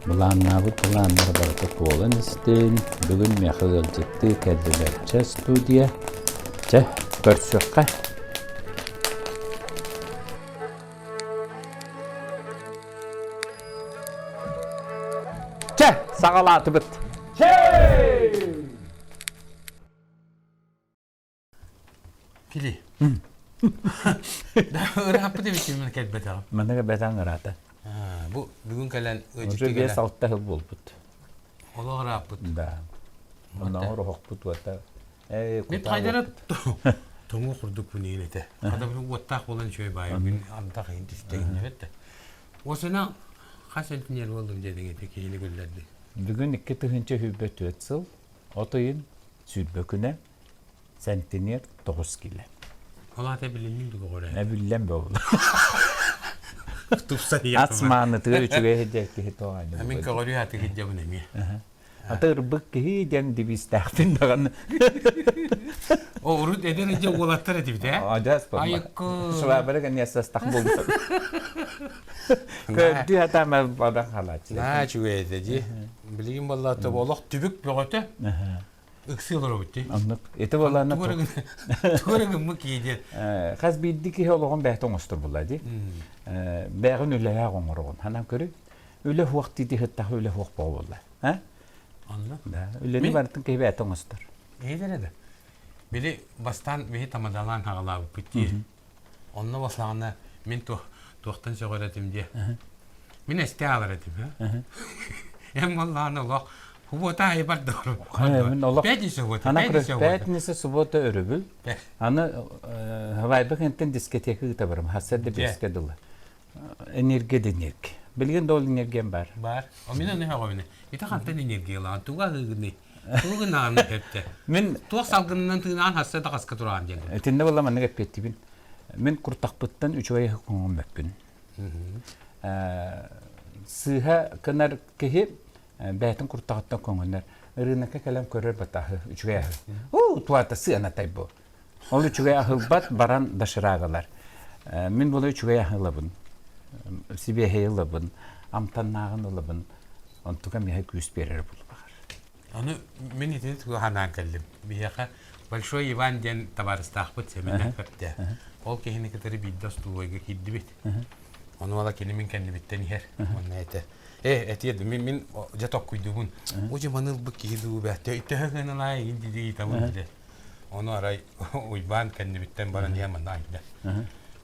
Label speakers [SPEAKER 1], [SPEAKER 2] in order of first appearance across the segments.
[SPEAKER 1] Былааннаабыт былааннара барыта туолан истин. Бүгүн миэхэ ыалдьыттыы кэллилэр. Чэ, студия. Чэ, көрсүөххэ. Чэ, саҕалаатыбыт.
[SPEAKER 2] Кили. Ырааппыт эбит мен кэлбэтэҕим.
[SPEAKER 1] Манна кэлбэтэҕиҥ ыраата.
[SPEAKER 2] Бу бүгүн кэлэн
[SPEAKER 1] Уже 5-6 сыл буолбут.
[SPEAKER 2] Олох ырааппыт.
[SPEAKER 1] Да. Оннооҕор оһохпут уота.
[SPEAKER 2] Мен хайдара тоҥу курдук күнүн этэ. Хата бу уоттаах буолан үчүгэй баайы күн антах иһин түстэгин эбит да. Осына хас сентинер буоллум диэтиҥ ити киһини күллэрди.
[SPEAKER 1] Бүгүн 2024 сыл от ыйын 20 күнэ сентинер 9 килэ.
[SPEAKER 2] Ол аата билиннин дугугура.
[SPEAKER 1] Эбиллэн буолла.
[SPEAKER 2] Тупса
[SPEAKER 1] Ас маанытыгар үчүгэй дьэ киһи тоҕо
[SPEAKER 2] Мин көҕөрүү атыгын дьабын эмиэ.
[SPEAKER 1] Аты ырбык киһи диэн девизтээхпин даҕаны.
[SPEAKER 2] О, урут эдэр эдьэ уолаттар этибит ээ.
[SPEAKER 1] Адьас
[SPEAKER 2] Айыкку.
[SPEAKER 1] Швабра кэнниэстэстах буолбут. Көрдүү хатаама бадан халааччы.
[SPEAKER 2] Наа үчүгэй этэ дии. Билигин буолла олох түбүк бөҕөтө. Ыксыы олоробут дии.
[SPEAKER 1] Оннук. Ити буолаана
[SPEAKER 2] Тугу эрэ гыммыт киһи диэн.
[SPEAKER 1] Хас биирдии киһи олоҕун бэйэтэ оҥостор буолла дии. Бэйэҕин үлэлээх оҥороҕун. Ханан көрүй. Үлэ хуох дии хыттах үлэ хуох буолла. А?
[SPEAKER 2] Онно.
[SPEAKER 1] Да. Үлэни барытын киһи бэйэтэ оҥостор.
[SPEAKER 2] Эйдэрэ да. Били бастаан биһи тамадалаан хаҕалаабыппыт дии. Онно баслаҕына мин туохтан сөҕөр этим диэ. Мин эсте аалар этим. Эм боллаан олох суббота айы бардорум.
[SPEAKER 1] Мин олох
[SPEAKER 2] Пятница суббота, пятница суббота.
[SPEAKER 1] Пятница суббота өрөбүл. Аны Хавайба кэнтэн дискотека ыыта барым. Хасса да беске дылы. Энергия да энергия. Билигин да ол энергиям бар.
[SPEAKER 2] Бар. О мин аны хөҕөбүнэ. Ити хантан энергиялаан туга ыгыны. Тугу гынаан хепте.
[SPEAKER 1] Мин
[SPEAKER 2] туох салгынынан тыынаан хасса да хаска тураан диэн.
[SPEAKER 1] Итиннэ буолла маннык эппиэттибин. Мин куртахпыттан үчүгэй көҥөммөппүн. Сыыһа кынар киһи бэйэтин куртаҕыттан көҥөнөр. Ырыынакка кэлэн көрөр батаһы, үчүгэй аһы. Уу, туата сыанатай бу. Ол үчүгэй аһылбат баран доширагалар. Мин була үчүгэй аһылабын, сибиэһэй ылабын, амтаннааҕын ылабын. Онтука миэхэ күүс биэрэр булбаҕар.
[SPEAKER 2] Аны мин итини тугу санаан кэллим. Биһиэхэ Большой Иван диэн табаарыстаахпыт Сэмэнэ Көптө. Ол киһини кытары биирдэ остулуойга киирдибит. Ону ала кини мин кэннибиттэн иһэр. Уонна этэ. Э, этиэ мин мин дьэ токкуйдубун. О дьэ маны ылбыт киһи дуу бэ. Төһө гыналаай иин дии ыйтабын диде. Ону арай Уйбаан кэннибиттэн баран иһэн манна айда.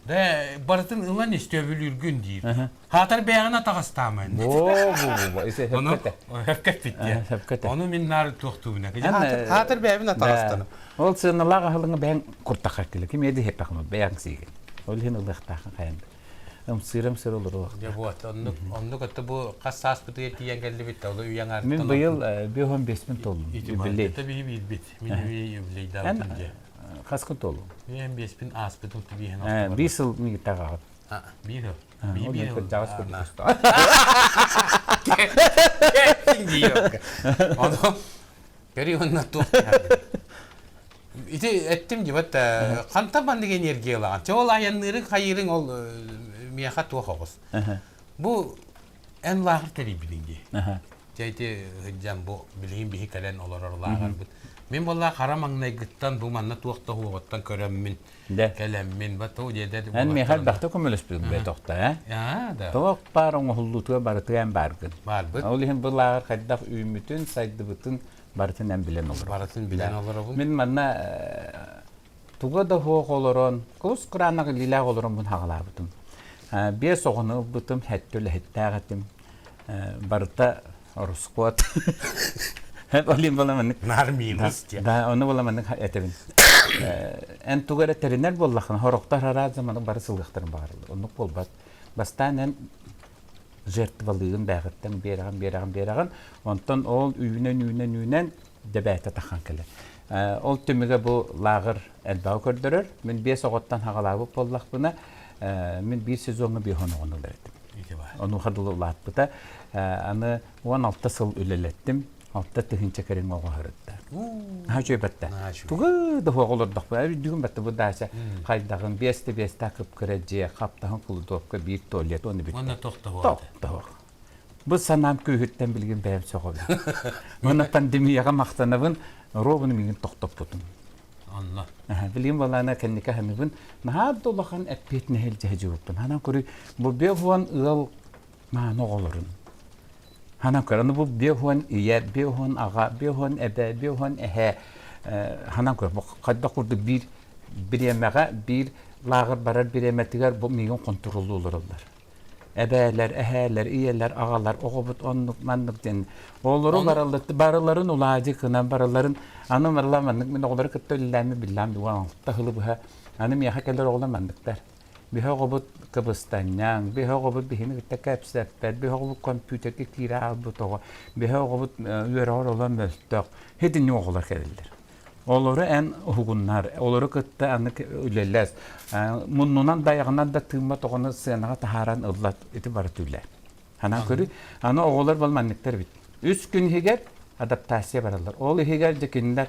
[SPEAKER 2] Да барытын ылан истөбүлүүргүн диир. Хаатар бэйэҕин атаҕастаамай.
[SPEAKER 1] Бо бу бу
[SPEAKER 2] Ону хөпкөппүт диye. Ону мин наар туохтуубуна. Хаатар бэйэбин атаҕастаным.
[SPEAKER 1] Ол сыаналаах аһылыҥы бэйэҥ куртахха килэ. Ким эди хеппэхмэ бэйэҥ сиигин. Ол иһин ылыахтаахын хайан. Ымсыырам сыр олоруох.
[SPEAKER 2] Дьэ вот, оннук, оннук өттө бу хас сааспытыгар тиийэн кэллибит да, ол үйэҥ артан.
[SPEAKER 1] Мин быйыл 55-мин толлум.
[SPEAKER 2] Юбилей. Это биһи билбит. Мин юбилейдаабытым дьэ.
[SPEAKER 1] Хаскын толлум?
[SPEAKER 2] Мен беспин ааспытым тубиһин.
[SPEAKER 1] Биир сыл мигитаҕаҕыт.
[SPEAKER 2] Биир сыл. Биир сыл.
[SPEAKER 1] Кырдьаҕас курдук.
[SPEAKER 2] Ону Кери онно туох Ити эттим дибат хантан маннык энергиялаҕын. Чэ ол айанныырыҥ хайыырыҥ ол миэхэ туох оҕус. Бу эн лааҕыр тэрийбитиҥ дии. Дьэ ити сылдьан бу билигин биһи кэлэн олорор лааҕырбыт. Мин буоллаа хара маҥнайгыттан бу манна туох да уоҕуттан көрөммүн кэлэммин бату диэдэ
[SPEAKER 1] Эн миэхэ элбэхтэ көмөлөспүтүҥ бэ тохто ээ.
[SPEAKER 2] Да.
[SPEAKER 1] Туох баар оҥоһуллуутугар барытыгар эн бааргын.
[SPEAKER 2] Баарбыт.
[SPEAKER 1] Ол иһин бу лааҕыр хайдах үүммүтүн, сайдыбытын барытын эн билэн олоробун.
[SPEAKER 2] Барытын билэн олоробун.
[SPEAKER 1] Мин манна туга да суох олорон, кус кураанах илиилээх олороммун хаҕалаабытым. Биэс оҕону ылбытым, сэттэ үлэһиттээх этим. Барыта орускуот. Ол була маннык
[SPEAKER 2] Нар минус диэн.
[SPEAKER 1] Да, ону була маннык этэбин. Эн тугу эрэ тэринэр буоллаххына, хорохтор араас заманы бары сылыахтарын баҕарыллар. Оннук буолбат. Бастаан эн жертвалыыгын бээҕиттэн биэрэҕин, биэрэҕин, биэрэҕин. Онтон ол үүнэн, үүнэн, үүнэн дэбээтэ тахан кэлэр. Ол түмүгэ бу лааҕыр элбэҕи көрдөрөр. Мин биэс оҕоттон хаҕалаабыт буоллахпына, мин биир сезоҥҥа биэс оҕону ылар этим. Онуоха дылы улааппыта. Аны 16 сыл үлэлэттим. 6 тыһыынча кэриҥ оҕо сырытта. Наһаа үчүгэй батта. Тугу да суох олордохпун. Үрдүгүн батта бу даача хайдаҕын биэстэ биэстээх кып-кыра дьиэ, хаптаһын кулудуопка биир туалет уонна бүттэ.
[SPEAKER 2] Уонна тохтоһуох.
[SPEAKER 1] Тохтоһуох. Бу санаам күүһүттэн билигин бэйэм сөҕөбүн. Уонна пандемияҕа махтанабын, ровно миигин тохтоппутум.
[SPEAKER 2] Онно.
[SPEAKER 1] Билигин балаана кэнники аһыныбын, наһаа да улахан эппиэтинэһи илдьэ сылдьыбыппын. Ханан көрүй, бу 50 ыал мааны оҕолорун. Ханан көр, аны бу 50 ийэ, 50 аҕа, 50 эбэ, 50 эһэ ханан көр, бу хайдах курдук биир бириэмэҕэ, биир лааҕыр барар бириэмэтигэр бу миигин хонтуруоллуу олороллор. Эбээлэр, эһээлэр, ийэлэр, аҕалар, оҕобут оннук маннык диэн олору барыларын улаадьы гынан барыларын аны барыла маннык мин оҕолору кытта үлэлээммин биллэм дуо алта сылы быһа аны миэхэ кэлэр оҕолор манныктар биһи оҕобут кыбыстанньаҥ, биһи оҕобут биһини кытта кэпсэппэт, биһи оҕобут компьютерга киирэ хаалбыт оҕо, биһи оҕобут үөрэҕэр олор мөлтөх. Итинник оҕолор кэлэллэр. Олору эн уһугуннар, олору кытта аны үлэлэс. Муннунан дайаҕынан да тыыммат оҕону сценаҕа таһааран ыллат, ити барыта үлэ. Ханан көрүй, аны оҕолор бол манныктар эбит. Үс күн иһигэр адаптация бараллар. Ол иһигэр дьэ кинилэр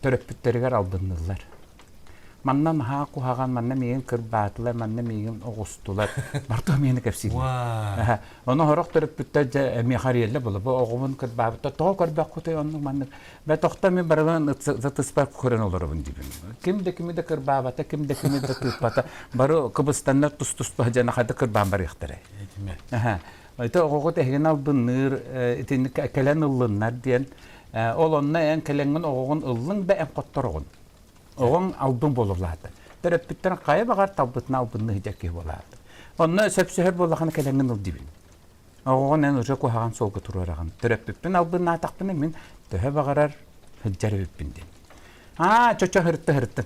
[SPEAKER 1] төрөппүттэригэр албынныыллар. Манна наһаа куһаҕан, манна миигин кырбаатылар, манна миигин оҕустулар. Барыта миэхэ кэпсииллэр. Ону сорох төрөппүттэр дьэ эмиэ харыйалла була. Бу оҕобун кырбаабыттар. Тоҕо көрбөххүтүй оннук маннык. Бэ тохто мин барыларын ытыспар көрөн олоробун диибин. Ким да кими да кырбаабата, ким да кими да тыыппата. Бары кыбыстаннар тус-туспа дьэ хайда кырбаан барыахтара. Ити оҕоҕут эһигин албынныыр, итинник кэлэн ыллыннар диэн. Ол онно эн кэлэҥҥин оҕоҕун ыллыҥ да эн хоттороҕун. Оҕоҥ албын буолулаата. Төрөппүттэрин хайа баҕар талбытына албынныыр дьэ киһи буолаата. Онно сөпсөһөр буоллахына кэлэҥҥин ыл диибин. Оҕоҕун эн уже куһаҕан суолга туруораҕын. Төрөппүппүн албыннаатахпына мин төһө баҕарар сылдьар эбиппин диэн. Аа, чочо һырытты һырыттын.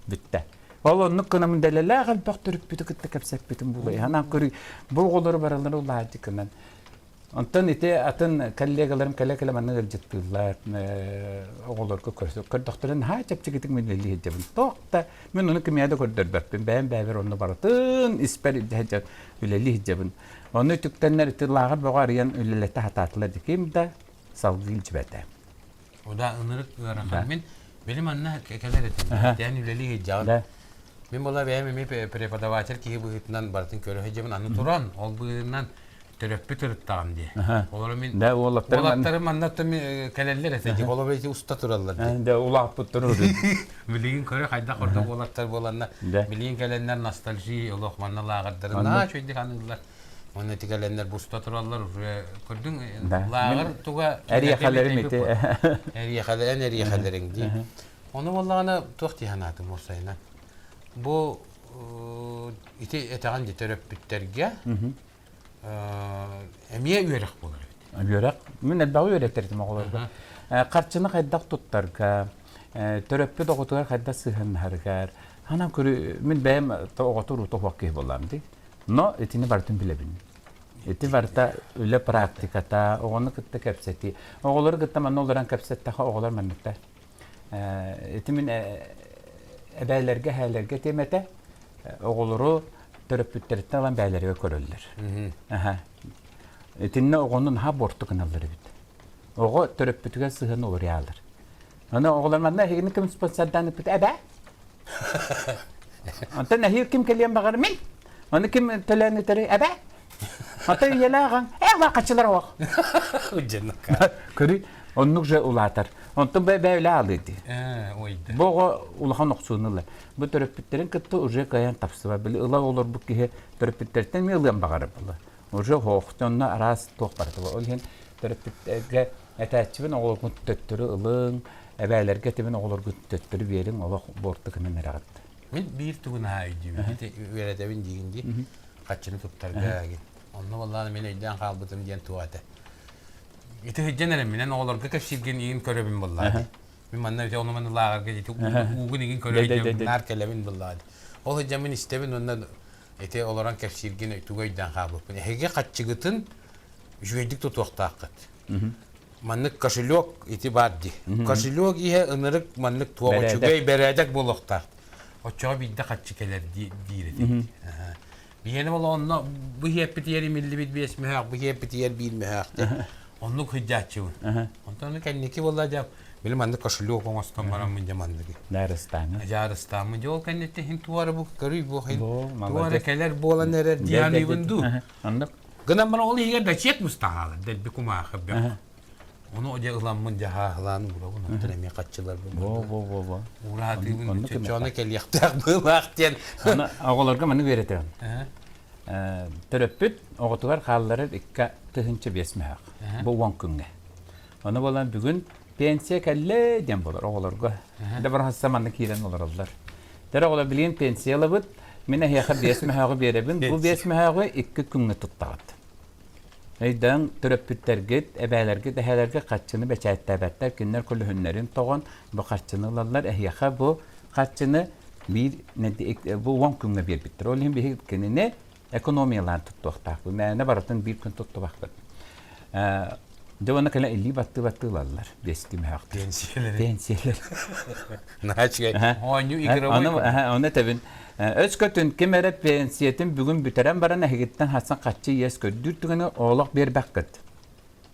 [SPEAKER 1] Бүттэ. Ол оннук гынамын дэлэлээх элбэх төрөппүтү кытта кэпсэппитим буолуо. Анаан көрүй, бу оҕолору барылары улаадьыкынан. Онтон ити атын коллегаларым кэлэ-кэлэ манна ыалдьыттыыллар, оҕолорго көрдөхтөрүнэ наһаа чэпчэкитик мин үлэлии сылдьабын. Туох да мин ону кимиэхэ да көрдөрбөппүн, бэйэм бэйэбэр онно барытын испэр илдьэ сылдьан үлэлии сылдьабын. Ону үтүктэннэр ити лааҕыр бөҕө арыйан үлэлэтэ сатаатылар дии ким да салгыы илдьибэтэ.
[SPEAKER 2] О да ынырык ыарахан. Мин били манна кэлэр этим. Тээн үлэлии сылдьаҕын. Мин була бэйэм эмиэ преподаватель киһи быһыытынан барытын көрө сылдьабын. Аны туран, ол быһыытынан төрөппүт ырыттаҕым дии. Олору мин
[SPEAKER 1] Да, уолаттарым
[SPEAKER 2] уолаттарым манна кэлэллэр этэ дии. Олору ити уста тураллар дии.
[SPEAKER 1] Да, улааппыттар
[SPEAKER 2] Билигин көрө хайдах ордук уолаттар буоланна билигин кэлэннэр ностальжи олох манна лааҕырдарын наһаа үчүгэйдик аныыллар. Уонна ити кэлэннэр буста тураллар уже көрдүҥ лааҕыр туга
[SPEAKER 1] эриэхэлэрим ити
[SPEAKER 2] эриэхэлэрин эриэхэлэриҥ дии. Ону буоллаҕына туох дии санаатым уопсайынан. Бу ити этэҕин дии төрөппүттэргэ эмиэ үөрэх буолар эбит.
[SPEAKER 1] Үөрэх. Мин элбэҕи үөрэттэрдим оҕолорго. Харчыны хайдах туттарга, төрөппүт оҕотугар хайдах сыһыаннаһарыгар. Ханан көрү мин бэйэм оҕоту урут оһуох киһи буоллаам дии. Но итини барытын билэбин. Ити барыта үлэ практиката, оҕону кытта кэпсэтии. Оҕолору кытта манна олорон кэпсэттэххэ оҕолор манныктар. Ити мин эбээлэргэ, эһээлэргэ тиэмэтэ оҕолору төрөппүттэриттэн ылан бэйэлэригэр көрөллөр. Итиннэ оҕону наһаа буорту гыналлар эбит. Оҕо төрөппүтүгэр сыһыан уларыйаалар. Аны оҕолор манна эһигини ким спонсордаан ыппыт эбээ? Онтон эһиил ким кэлиэн баҕар мин. Ону ким төлөөн ыытарый эбээ? Ата үйэлээҕиҥ, ээ ла хачылар оох. Көрүй, оннук же улаатар. Онтон бэ бэйлэ аалыы дии. Бу оҕо улахан охсууну ылар. Бу төрөппүттэрин кытта уже кыайан тапсыбат. Били ыла олорбут киһи төрөппүттэриттэн эмиэ ылыан баҕарар буолла. Уже хоохтонно араас туох барыта. Ол иһин төрөппүттэргэ этээччибин оҕолоргун төттөрү ылыҥ, эбээлэргэ этибин оҕолоргун төттөрү биэриҥ, олох буорту гынан эрэҕит.
[SPEAKER 2] Мин биир тугу наһаа өйдүүбүн. Ити үөрэтэбин диигин дии. Хаччыны туттарга гин. Онно буоллаҕына мин өйдөөн хаалбытым диэн туох этэ. Ити сылдьан эрэ минэн оҕолорго кэпсииргин игин көрөбүн буоллаҕа дии. Мин манна ити ону-маны лааҕырга ити уугун игин көрө наар кэлэбин буоллаҕа дии. Ол сылдьан мин истэбин уонна ити олорон кэпсииргин тугу өйдөөн хаалбыппын. Эһиги хаччыгытын үчүгэйдик тутуохтааххыт. Маннык кошелек ити баар дии. Кошелек иһэ ынырык маннык туох үчүгэй бэрээдэк буолуохтаах. Оччоҕо биирдэ хаччы кэлэр диир этим. Биһиэнэ ол онно бу иһиэппитигэр имиллибит биэс мөһөөх, бу иһиэппитигэр биир мөһөөх диэн. Оннук сылдьааччыбын. Онтон кэнники буолла дьэ били маннык кошелек оҥостон бараммын дьэ маннык.
[SPEAKER 1] Даарыстааҥҥа.
[SPEAKER 2] Даарыстааммын дьэ ол кэнниттэн иһин туора бу көрүй бу иһин туора кэлэр буолан эрэр диэн дуу.
[SPEAKER 1] Оннук.
[SPEAKER 2] Гынан баран ол иһигэр бэчиэт мустаҕаалар, дэлби кумаахы бөх. Ону дьэ ыламмын дьаһааһылаан уурабын, оттон эмиэ хаччыларбын.
[SPEAKER 1] Во во во во.
[SPEAKER 2] Уураатыыбын чочооно кэлиэхтээх быылаах диэн.
[SPEAKER 1] Аны оҕолорго маны үөрэтэбин. Төрөппүт оҕотугар хаалларар 2005 мөһөх. Бу уон күҥҥэ. Ону буолан бүгүн пенсия кэллэ диэн буолар оҕолорго. Да барахса манна киирэн олороллор. Тэр оҕолор билигин пенсия ылабыт. Мин эһиэхэ биэс мөһөөҕү биэрэбин. Бу биэс мөһөөҕү икки күҥҥэ туттаҕыт. Өйдөөн төрөппүттэргит, эбээлэргит, эһээлэргит харчыны бэчээттээбэттэр. Кинилэр көлөһүннэрин тоҕон бу харчыны ылаллар. Эһиэхэ бу харчыны биир бу уон күҥҥэ биэрбиттэр. Ол иһин биһиги кинини экономиялаан туттуохтаахпыт. Мээнэ барытын биир күн туттубаппыт. Дьэ уонна кэлэн илии баттыы-баттыы ылаллар. Биэстии мөһөөхтөр.
[SPEAKER 2] Пенсиялары.
[SPEAKER 1] Пенсиялары.
[SPEAKER 2] Наһаа үчүгэй. Оонньуу игровой.
[SPEAKER 1] Ону этэбин. Өскөтүн ким эрэ пенсиятын бүгүн бүтэрэн баран эһигиттэн хасан хаччы иэс көрдүүр түгэни олох биэрбэккит.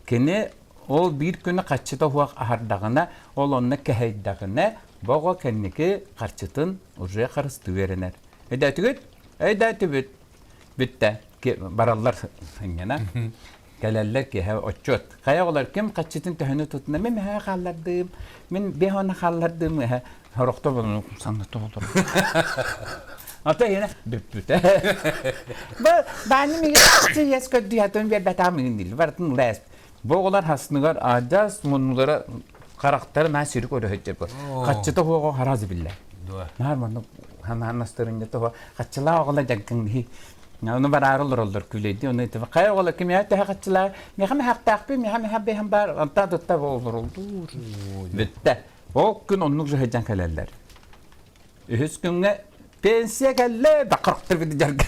[SPEAKER 1] Кини ол биир күнү хаччыта уһуох аһардаҕына, ол онно кэһэйдэҕинэ, бу оҕо кэнники харчытын уже харыстыы үөрэнэр. Өйдөөтүгүт? Өйдөөтүбүт. Бүттэ. Бараллар инньэнэ. Кэлэллэр киэһэ отчуот. Хайа оҕолор ким хаччытын төһөнү тутуна мин мэһэ хааллардым, мин биэс уонна хааллардым эһэ сорохто буолан санната олорор. Ата иһинэ бүппүтэ. Бу бааны миги иэс көрдүһэтин биэрбэтаам миҥин диил барытын лээс. Бу оҕолор хасныгар адьас муннулара харахтара наа сири көрөһөттөр бу. Хаччыта хуоҕо харазы биллэр. Наар маннык ханастырынньата хуо хаччылаа оҕолор дьаҥкыҥ Ону бараары олороллор күлэйди, ону ити хайа оҕолор кимиэхэ төһө хаччылаа, миэхэ мэһэхтээхпин, миэхэ мэһэх бэйэм баар, онтон тутта олороллуур. Бүттэ. Ол күн оннук сыһыдьан кэлэллэр. Үһүс күҥҥэ пенсия кэллэ, бакырыктыр бити дьарга.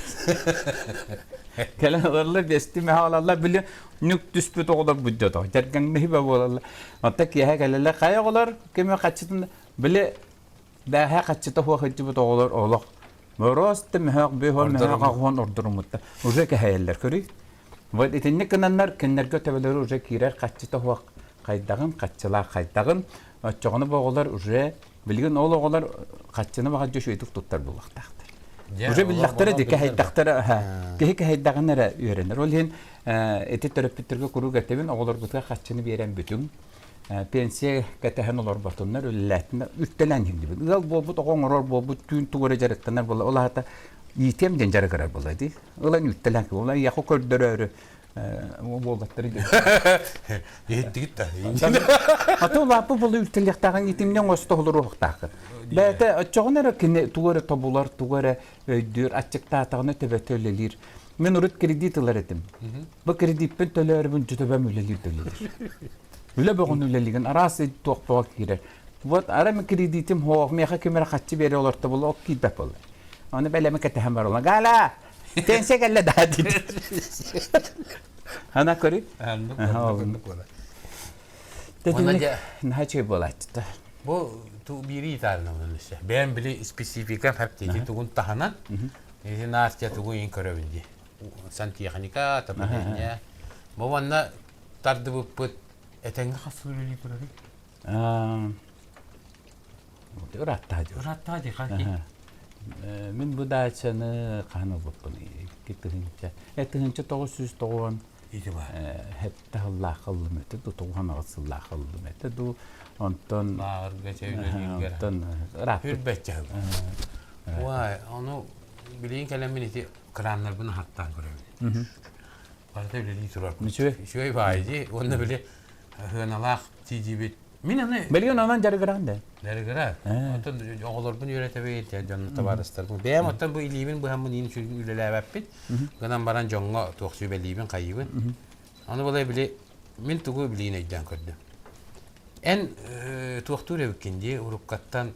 [SPEAKER 1] Кэлэн олорлар, биэсти мэһэ олаллар, били нүк түспүт оҕолор буддьото, дьаргаҥныһы буолаллар. Онтон киэһэ кэлэллэр, хайа оҕолор кими хаччытын, били Бээһээ хаччыта суох сылдьыбыт оҕолор олох мороз да мөһөөх бөһөн мөһөөх аҕыһын ордоруммуттар. Уже кэһэйэллэр көрүй. Вот итинник гынаннар кинилэргэ төбөлөрү уже киирэр хаччыта суох хайдаҕын, хаччылаах хайдаҕын. Оччоҕуна бу оҕолор уже билигин ол оҕолор хаччыны баҕа үчүгэйдик туттар буолуохтаахтар. Уже биллэхтэрэ ди кэһэйдэхтэрэ киһи кэһэйдэҕин эрэ үөрэнэр. Ол иһин ити төрөппүттэргэ куруук этэбин оҕолоргутугар хаччыны биэрэн бүтүҥ. Пенсия кэтэһэн олорботуннар, үлэлээтиннэр, үктэлээн иһиллибит. Ыал буолбут, оҕо оҥорор буолбут, түүн тугу эрэ дьарыктанар буолла. Ол аата иитиэм диэн дьарыгырар буолла дии. Ылан үктэлээн, ол яху көрдөрөөрү буолбаттары диэн.
[SPEAKER 2] Иһиттигит да.
[SPEAKER 1] Аты улааппы буолу үктэлиэхтээҕин итимне оҥосто олоруохтааххын. Бэйэтэ оччоҕуна эрэ кини тугу эрэ тобулар, тугу эрэ өйдүүр, аччыктаатаҕына төбөтө үлэлиир. Мин урут кредит ылар этим. Бу кредиппин төлөөрүбүн төбөм үлэлиир да үлэлиир. Үлэ бөҕөнү үлэлиигин, араас туох бөҕө киирэр. Вот ара мин кредитим суох, миэхэ ким эрэ хаччы биэрэ олорто буолла, ол киирбэт буолла. Ону бэлэми кэтэһэн барылла. Галя, пенсия кэллэ да диир. Ана көрүй. Наһаа үчүгэй буолааччыта.
[SPEAKER 2] Бу биири итаарына өссө. Бэйэм били спецификам хэптиити тугун таһынан, ити наартия тугу иин көрөбүн дии. Сантехника, отопление. Бу манна тардыбыппыт этэҥҥэ хас сыл үлэлии турарый?
[SPEAKER 1] Ырааттаа дии.
[SPEAKER 2] Ырааттаа дии, хаки.
[SPEAKER 1] Мин бу даачаны хаһан ылбыппын 2 тыһыынча, 1990 сэттэ сыллаах ыллым этэ дуу, 98 сыллаах ыллым этэ дуу. Онтон
[SPEAKER 2] Лааҕырга чэ үлэлииргэр.
[SPEAKER 1] Онтон ырааппыт.
[SPEAKER 2] Үрбэччэ сыл. Уай, ону билигин кэлэммин ити краннарбын аһаттаан көрөбүн. Барыта үлэлии турар.
[SPEAKER 1] Үчүгэй.
[SPEAKER 2] Үчүгэй баайы дии. Уонна били сыаналаах тиийдибит. Мин аны
[SPEAKER 1] Билигин онон дьарыгыраҕын да.
[SPEAKER 2] Дьарыгыра. Оттон оҕолорбун үөрэтэбин, дьонно табаарыстарбын. Бэйэм оттон бу илиибин быһаммын иин үчүгэй үлэлээбэппит. Гынан баран дьоҥҥо туох сүбэлиибин, хайыыбын. Аны буолай били мин тугу билиин өйдөөн көрдүм. Эн туохтуур эбиккин дии уруккаттан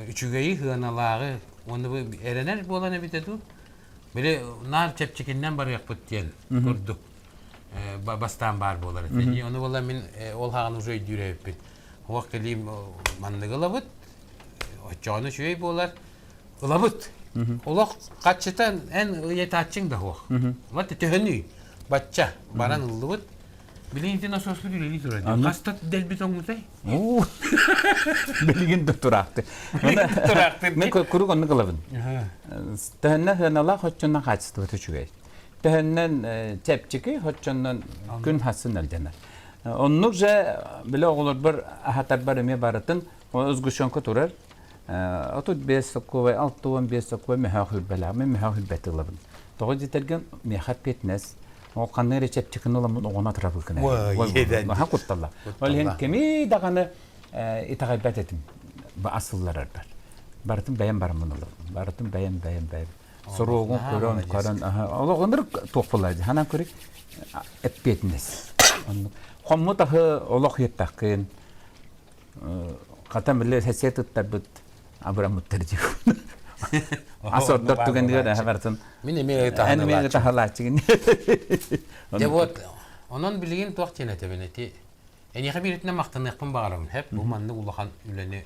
[SPEAKER 2] үчүгэйи сыаналааҕы уонна бу эрэнэр буолан эбитэ дуу? Били наар чэпчэкиннэн барыахпыт диэн курдук бастаан баар буолар этэ. Ону буолла мин ол хаҕан уже өйдүүр эбиппин. Уох кэлиим манныгы ылабыт, оччоҕуна үчүгэй буолар. Ылабыт. Олох хаччытан эн ыйатааччыҥ да суох. Вот төһөнүй бачча баран ыллыбыт. Билигин насоспут үлэлии турар. Хаста дэлби тоҥмутай?
[SPEAKER 1] Билигин да тураахты. Мен курук оннук ылабын. Төһөннө сыаналаах оччонно хаачыстыбата үчүгэй. Төһөннөн чэпчэки, оччоннон күн хассын алдьанар. Оннук же биле оҕолорбор аһатарбар эмиэ барытын сгущенка турар. 35 сокуобай, 65 сокуобай мөһөөх үрбэлээх. Мен мөһөөх үрбэт ылабын. Тоҕо диэтэргин миэхэ эппиэтинэс. Ол ханна эрэ чэпчэкини ыламмын оҕону атырабыкын. Наһаа кутталла. Ол иһин кими даҕаны итэҕэйбэт этим. Асылларарбар. Барытын бэйэм бараммын ылабын. Барытын бэйэм, бэйэм, бэйэм. Соруогун көрөн, көрөн, олох ынырык туох буолла ханан көрүк эппиэтинэс. Хоммут аһы олох иэппэккин. Хата биле сесет ыттарбыт абыраммыттар дии. Ас ордор түгэнигэр эһэ барытын.
[SPEAKER 2] Мин эмиэ
[SPEAKER 1] Эн эмиэ таһалааччыгын.
[SPEAKER 2] Дьэ вот, онон билигин туох диэн этэбин эти Эйиэхэ бииритинэн махтаныахпын баҕарабын. Хэп, бу маннык улахан үлэни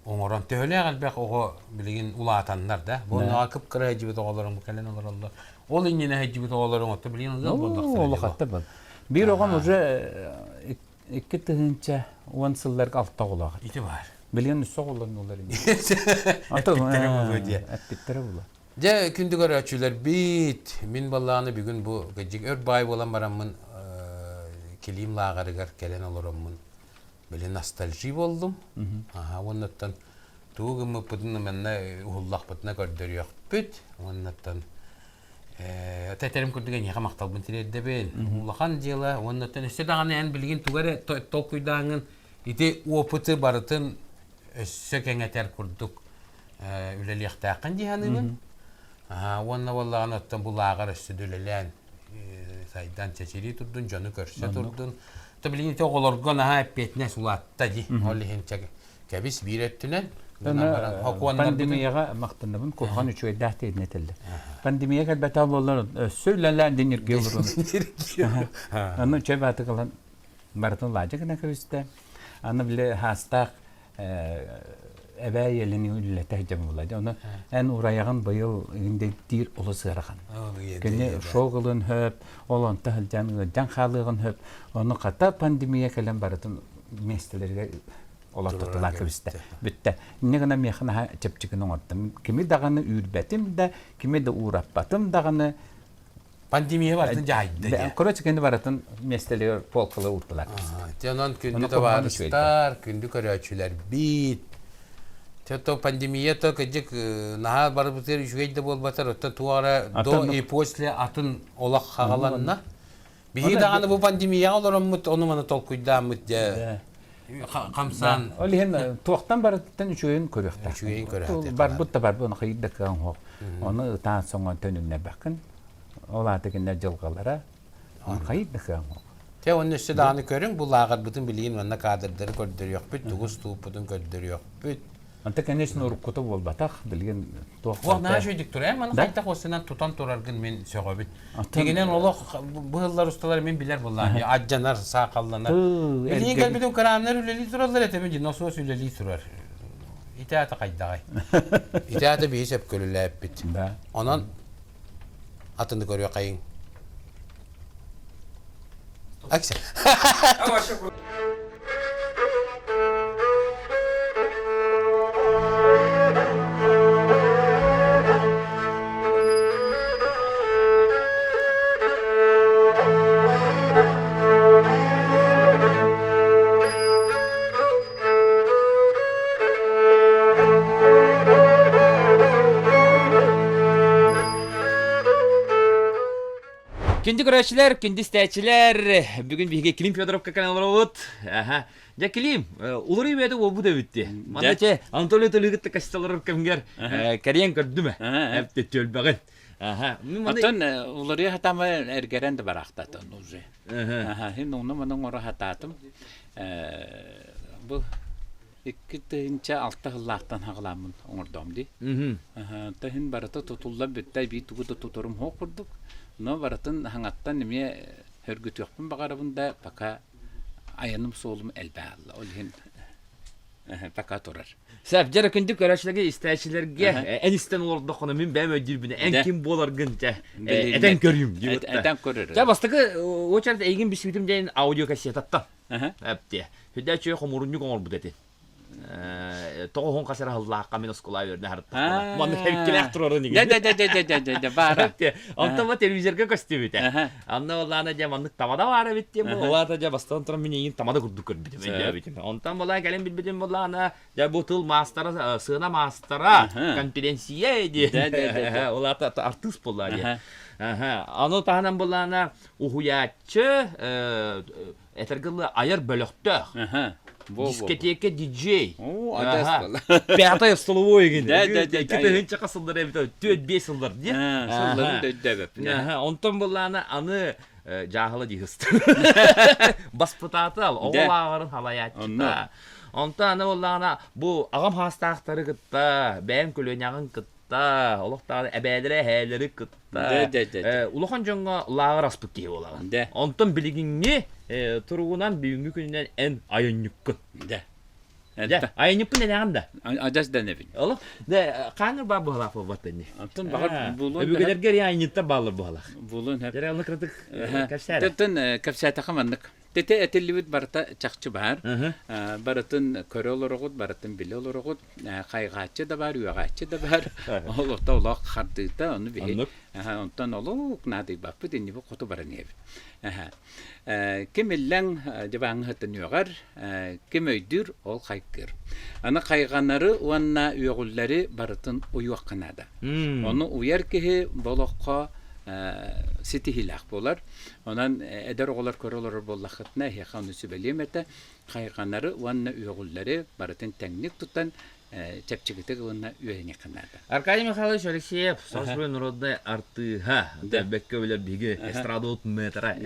[SPEAKER 2] оҥорон төһөлөөх элбэх оҕо билигин улаатаннар да бу онноҕо кып-кыра сылдьыбыт оҕолоруҥ кэлэн олороллор ол иннинэ сылдьыбыт оҕолоруҥ отто билигин ыал буоллахтара
[SPEAKER 1] улахатта был биир оҕом уже 2010 сылларга алта оҕолоох
[SPEAKER 2] ити баар
[SPEAKER 1] билигин үс оҕолоннулар
[SPEAKER 2] эппиттэрэ буолуо диye
[SPEAKER 1] эппиттэрэ буолуо
[SPEAKER 2] дьэ күндү көрөөччүлэрбит мин баллааны бүгүн бу кыдьык өр баай буолан бараммын килиим лааҕырыгар кэлэн олороммун били ностальжи буоллум. Аха, уоннаттан тугу гыммыппытын манна уһуллахпытына көрдөрүөхпүт. Уоннаттан тэтерим курдук эйиэхэ махталбын тириэрдэбин. Улахан дьыала уоннаттан өссө даҕаны эн билигин тугу эрэ толкуйдааҥҥын ити опыты барытын өссө кэҥэтэр курдук үлэлиэхтээххин дии саныыбын. Уонна буоллаҕына оттон бу лааҕыр өссө да үлэлээн сайдан чэчирии турдун, дьону көрсө турдун. То билигин ити оҕолорго наһаа эппиэтинэс улаатта дии. Ол иһин кэбис биир өттүнэн
[SPEAKER 1] Пандемияҕа махтанабын, куһаҕан үчүгэйдээх диэн этэллэр. Пандемия кэлбэтэх буоллар өссө үлэлээн диниргэ олорон. Аны үчүгэй баатык ылан барытын лаадьа гына кэбистэ. Аны били хаастаах эбээ ийэлини үлэлэтэ сылдьан буолла. Ону эн урайаҕын быйыл диир олус ыарахан. Кини шок ылын хөп, ол онто сылдьан ыалдьан хаалыаҕын хөп. Ону хата пандемия кэлэн барытын миэстэлэригэр олортотулаа кэбистэ. Бүттэ. Инньэ гынан миэхэ наһаа чэпчэкини оҥордум. Кими даҕаны үүрбэтим да, кими да уураппатым даҕаны.
[SPEAKER 2] Пандемия барытын дьаһайда диye.
[SPEAKER 1] Короче, кини барытын миэстэлигэр полкала уурдулар.
[SPEAKER 2] Дьэ онон күндү табаарыстар, күндү көрөөччүлэрбит. Те то пандемия то кыдьык наһаа барыбытыгар үчүгэй да буолбатар, оттон туох эрэ до и после атын олох хаҕаланна. Биһиги даҕаны бу пандемияҕа олороммут, ону-маны толкуйдааммыт дьэ хамсаан.
[SPEAKER 1] Ол иһин туохтан барытыттан үчүгэйин көрүөхтээх.
[SPEAKER 2] Үчүгэйин көрүөхтээх.
[SPEAKER 1] Барбыт да барбыт, ону хайыр да кыаҕыҥ суох. Ону ытаан соҥон төнүннэрбэккин. Ол аата кинилэр дьылҕалара хайыр да кыаҕыҥ суох.
[SPEAKER 2] Те онно өссө даҕаны көрүҥ, бу лааҕырбытын билигин манна кадрдары көрдөрүөхпүт, тугу устууппутун көрдөрүөхпүт.
[SPEAKER 1] Онто, конечно, уруккута буолбатах, билигин туох
[SPEAKER 2] Туох наһаа үчүгэйдик турар. Эн маны хайдах уоссанан тутан тураргын мин сөҕөбүн. Тигинэн олох быһыллар усталар мин билэр буоллаҕым. Адьанар, саахалланар. Билигин кэлбитим краннар үлэлии тураллар этэ, мин носуос үлэлии турар. Ити аата хайдаҕай? Ити аата биһи сөпкө үлэлээппит. Онон атыны көрүөххэйиҥ. Аксел.
[SPEAKER 3] Күндү көрөөччүлэр, күндү истээччилэр, бүгүн биһиги Клим Федоровка кэлэн олоробут. Аха. Дьэ, Клим, уларый бэйэтэ уолбут эбит Манна че, Анатолий Толигытта кэсте олорор кэмгэр кэриэн көрдүм ээ. Түөлбэҕин. Аха.
[SPEAKER 1] Оттон уларыйа хатама эргэрэн да бараахтатын уже. Аха, хин уну маны оҥоро хатаатым. Бу 2006 сыллаахтан хаҕылааммын оҥордоҕум дии. Онтон иһин барыта тутуллан бүттэ, эбии тугу да тутарым суох курдук. Но барытын хаҥаттан эмиэ сөргүтүөхпүн баҕарабын да, пока айаным суолум элбээн хаалла. Ол иһин пока турар.
[SPEAKER 3] Сөп, дьэ күндү көрөөччүлэргэ, истээччилэргэ эн истэн олордоххуна мин бэйэм өйдүүрбүнэ эн ким буоларгын дьэ этэн көрүүм
[SPEAKER 1] Этэн көрөр.
[SPEAKER 3] Дьэ бастакы очередь эйигин билсибитим диэн аудиокассетаттан. Эптиэ. Хүдээччи хомурунньук оҥорбут этин. тоҕуһун хас эрэ сыллаахха мин оскуола үөрэнэ сырыттахпына. Маннык эбиккилээх турарын
[SPEAKER 1] Да да да да да да да баара.
[SPEAKER 3] Онтон бу телевизорга көстүбүтэ. Анна буоллаана дьэ маннык тамада баар эбит диэн улаата дьэ бастан туран мин эйигин тамада курдук көрбүтүм өйдөөбүтүм. Онтон буолаа кэлин билбитим буоллаана дьэ бу тыл маастара сыана маастара конференция диэн улаата артыыс буоллаа диэн. Аны таһынан буоллаана уһуйааччы этэргэ дылы айар бөлөхтөөх. Дискотека диджей. Пятая столовой игин. Икки тыһыынчака сыллар эбит, түөрт биэс сыллар дии.
[SPEAKER 1] Сылларын да өйдөөбөппүн.
[SPEAKER 3] Онтон буллаана аны дьааһыла дии Баспытаатал, оҕо лааҕырын халайааччыта. Онтон аны буоллаҕына бу аҕам хаастаахтары кытта, бэйэм көлүөнэҕин кытта кытта, олохтоох эбээлэри, эһээлэри кытта улахан дьоҥҥо лааҕыр аспыт киһи буолаҕын. Онтон билигиҥҥи туругунан бүгүҥҥү күнүнэн эн айанньыккын.
[SPEAKER 1] Дэ.
[SPEAKER 3] Дэ, айанньыкпын дэнэҕин да?
[SPEAKER 1] Адьас дэнэбин.
[SPEAKER 3] Олох, дэ, хааныр баар буолаах буолбат дэнни.
[SPEAKER 1] Онтон баҕар булуон
[SPEAKER 3] Өбүгэлэргэ айанньыттар бааллар буолаах.
[SPEAKER 1] Булуон
[SPEAKER 3] хэп. Дьэ, онно кыратык кэпсээрэ.
[SPEAKER 1] Тэн кэпсээтэхэ маннык. Тете этиллибит барыта чахчы баар. Барытын көрө олороҕут, барытын билэ олороҕут. Хайҕааччы да баар, үөҕээччи да баар. Ол ото олох хардыыта, ону биһи онтон олук наадыйбаппыт, иннибит хоту баран иһэбит. Ким иллэҥ дьыбааҥҥа сытан үөҕэр, ким өйдүүр, ол хайгыыр. Аны хайҕанары уонна үөҕүллэри барытын уйуохха наада. Ону уйар киһи бу олоххо ситиһиилээх буолар. Онон эдэр оҕолор көрө олорор буоллаххытына, эһиэхэ ону сүбэлиэм этэ. Хайҕанары уонна үөҕүллэри барытын тэҥник тутан, чэпчэкитик ылына үөрэниэххэ наада.
[SPEAKER 3] Аркадий Михайлович Алексеев, Саха народнай артыыһа, бэккэ билэр биһиги эстрадабыт мэтра.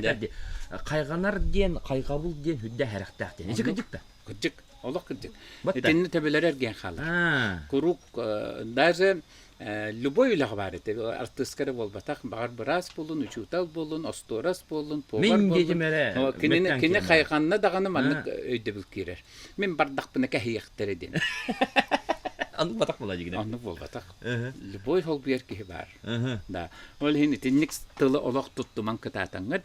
[SPEAKER 3] Хайҕанар диэн, хайҕабыл диэн үрдэ сэрэхтээх диэн. Ити кырдьык да?
[SPEAKER 1] Кырдьык, олох кырдьык. Итиннэ төбөлөрө эргийэн хаалар. Куруук даже любой үлэҕэ баар этэ. Артыыска эрэ буолбатах, баҕар быраас буоллун, учуутал буоллун, остуорас буоллун, повар
[SPEAKER 3] Мин
[SPEAKER 1] буоллун.
[SPEAKER 3] диэтим эрэ.
[SPEAKER 1] Кинини, кини хайҕанна даҕаны маннык өйдөбүл киирэр. Мин бардахпына кэһиэхтэрэ диэн.
[SPEAKER 3] Оннук батах буолла дигинэ.
[SPEAKER 1] Оннук буолбатах. Любой холбуйар киһи баар. Да. Ол иһин итинник тылы олох туттуман кытаатаҥҥыт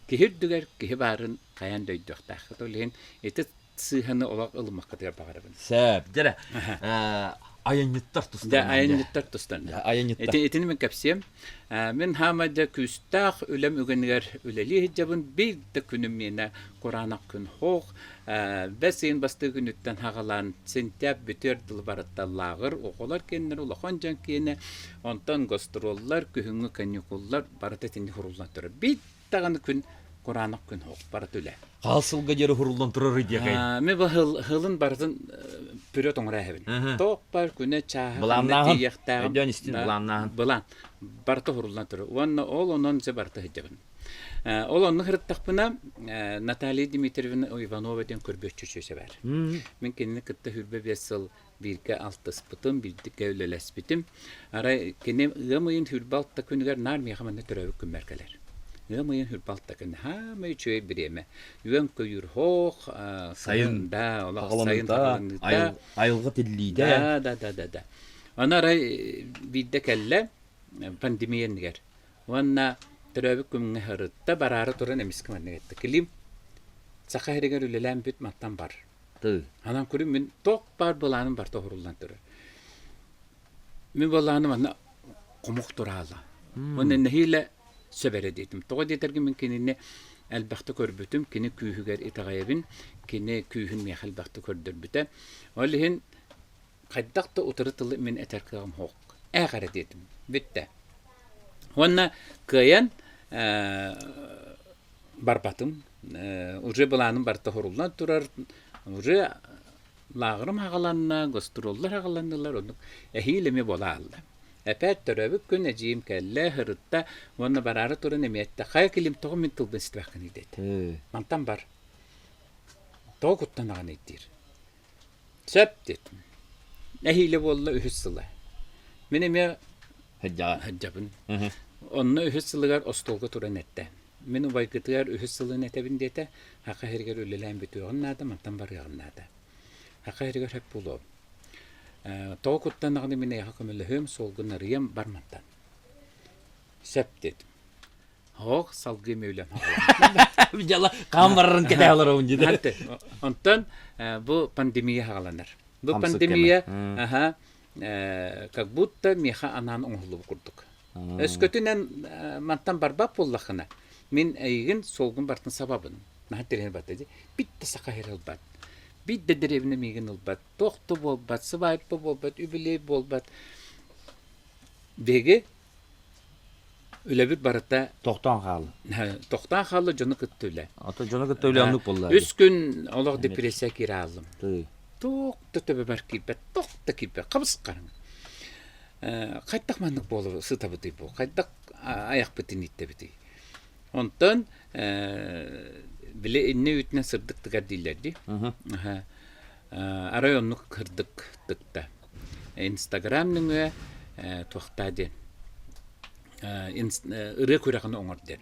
[SPEAKER 1] киһи үрдүгэр киһи баарын хайаан да өйдүөхтээххит. Ол иһин ити сыыһаны олох ылыммаккытыгар баҕарабын.
[SPEAKER 3] Сөп. Дьэ, айанньыттар тустан.
[SPEAKER 1] Дьэ, айанньыттар тустан.
[SPEAKER 3] Айанньыттар.
[SPEAKER 1] Ити, итини мин кэпсиэм. Мин хаама дьэ күүстээх үлэм үгэнигэр үлэлии сылдьабын. Биир да күнүм миэнэ кураанах күн хоох. Бэс ыйын бастакы күнүттэн хаҕалаан сентябрь бүтүөр дылы барыта лааҕыр, оҕолор киэннэрэ, улахан дьон киэнэ, онтон гастроллар, күһүҥҥү каникуллар барыта итинник хуруллан турар. Биир даҕаны күн кураанах күн суох барыта үлэ.
[SPEAKER 3] Хаал сылга диэри хуруллан турар диэхэй.
[SPEAKER 1] Мен бу хылын барытын вперед оҥоро иһэбин. Тоох бар күнэ чааһа
[SPEAKER 3] Былааннааһын.
[SPEAKER 1] тиийиэхтээҕим.
[SPEAKER 3] Өйдөөн истин былааннааһын.
[SPEAKER 1] Былаан. Барыта хуруллан турар. Уонна ол онон дьэ барыта сылдьабын. Ол онно сырыттахпына Наталья Дмитриевна Иванова диэн көрбүөччү чүөчэ баар. Мин кинини кытта хүрбэ биэс сыл бииргэ алтыспытым, бииргэ үлэлэспитим. Арай кини ыам ыйын хүрбэ алта күнүгэр наар миэхэ манна төрөөбүт күммэр кэлэр. Ыам ыйын хүрбэ алта күнэ хаамай үчүгэй бириэмэ. Үөн-көйүүр хоох,
[SPEAKER 3] сайын
[SPEAKER 1] да, олох сайын хаҕыланыыта,
[SPEAKER 3] айылҕа тиллиитэ.
[SPEAKER 1] Да, да, да, да, да. Аны арай биирдэ кэллэ пандемия иннигэр. Уонна төрөөбүт күҥҥэ сырытта, бараары туран эмискэ маннык эттэ. Клим, Саха сиригэр үлэлээн бүт, мантан бар.
[SPEAKER 3] Тыы.
[SPEAKER 1] Анан көрүм мин туох баар былааным барыта уһуруллан турар. Мин былааным манна хомук тураала. Уонна нэһиилэ сөп эрэ диэтим. Тоҕо диэтэргин мин кинини элбэхтэ көрбүтүм, кини күүһүгэр итэҕэйэбин, кини күүһүн миэхэ элбэхтэ көрдөрбүтэ. Ол иһин хайдах да утары тылы мин этэр кыаҕым суох. Ээх эрэ диэтим. Бүттэ. Уонна кыайан барбатым. Уже былааным барыта хоруллан турар. Уже лааҕырым аҕаланна, гастроллар аҕаланнылар, оннук эһиил эмиэ буола аалла. Эпээт төрөөбүт күн эдьиийим кэллэ, сырытта уонна бараары туран эмиэ эттэ, хайа килим тоҕо мин тылбын истибэххиний диэтэ. Мантан бар. Тоҕо куттанаҕыный диир. Сөп диэтим. Эһиилэ буолла үһүс сыла. Мин эмиэ
[SPEAKER 3] Сылдьаҕа.
[SPEAKER 1] сылдьабын. Онно үһүс сылыгар остуолга туран эттэ. Мин убайгытыгар үһүс сылын этэбин диэтэ, Саха сиригэр үлэлээн бүтүөҕүн наада, мантан барыаҕын наада. Саха сиригэр сөп буолуом. Тоҕо куттанаҕыный мин эйиэхэ көмөлөһүөм, суолгун арыйыам, бар мантан. Сөп диэтим. Ох, салгыы үлэм.
[SPEAKER 3] Дьала хаан барарын кэтэһэ олоробун дии.
[SPEAKER 1] Онтон бу пандемия хаҕаланар. Бу пандемия аха как будто миэхэ анаан оҥоһуллубут курдук. Өскөтүнэн мантан барбат буоллаххына, мин эйигин суолгун бартын сабабын. Наһаа тирэһин барта дии. Бит да саха сир ылбат. Бит да дэриэбинэ миигин ылбат. Туох да буолбат, сыбаайба буолбат, үбүлүөй буолбат. Биһиги үлэбит барыта
[SPEAKER 3] тохтоон хаалла.
[SPEAKER 1] Тохтоон хаалла дьону кытта үлэ.
[SPEAKER 3] Ото дьону кытта үлэ оннук буолла.
[SPEAKER 1] Үс күн олох депрессия киирэ хааллым. Туох да төбөбөр киирбэт, туох да киирбэт, хабыс хараҥа. Хайдах маннык буола сытабытый бу? Хайдах айахпытын ииттэбитий? Онтон били инни үүтүнэн сырдык тыгар дииллэр дии. Арай оннук кырдык тыкта. Инстаграм нөҥүө туохтаа диэн ырыа күрэҕин оҥор диэн.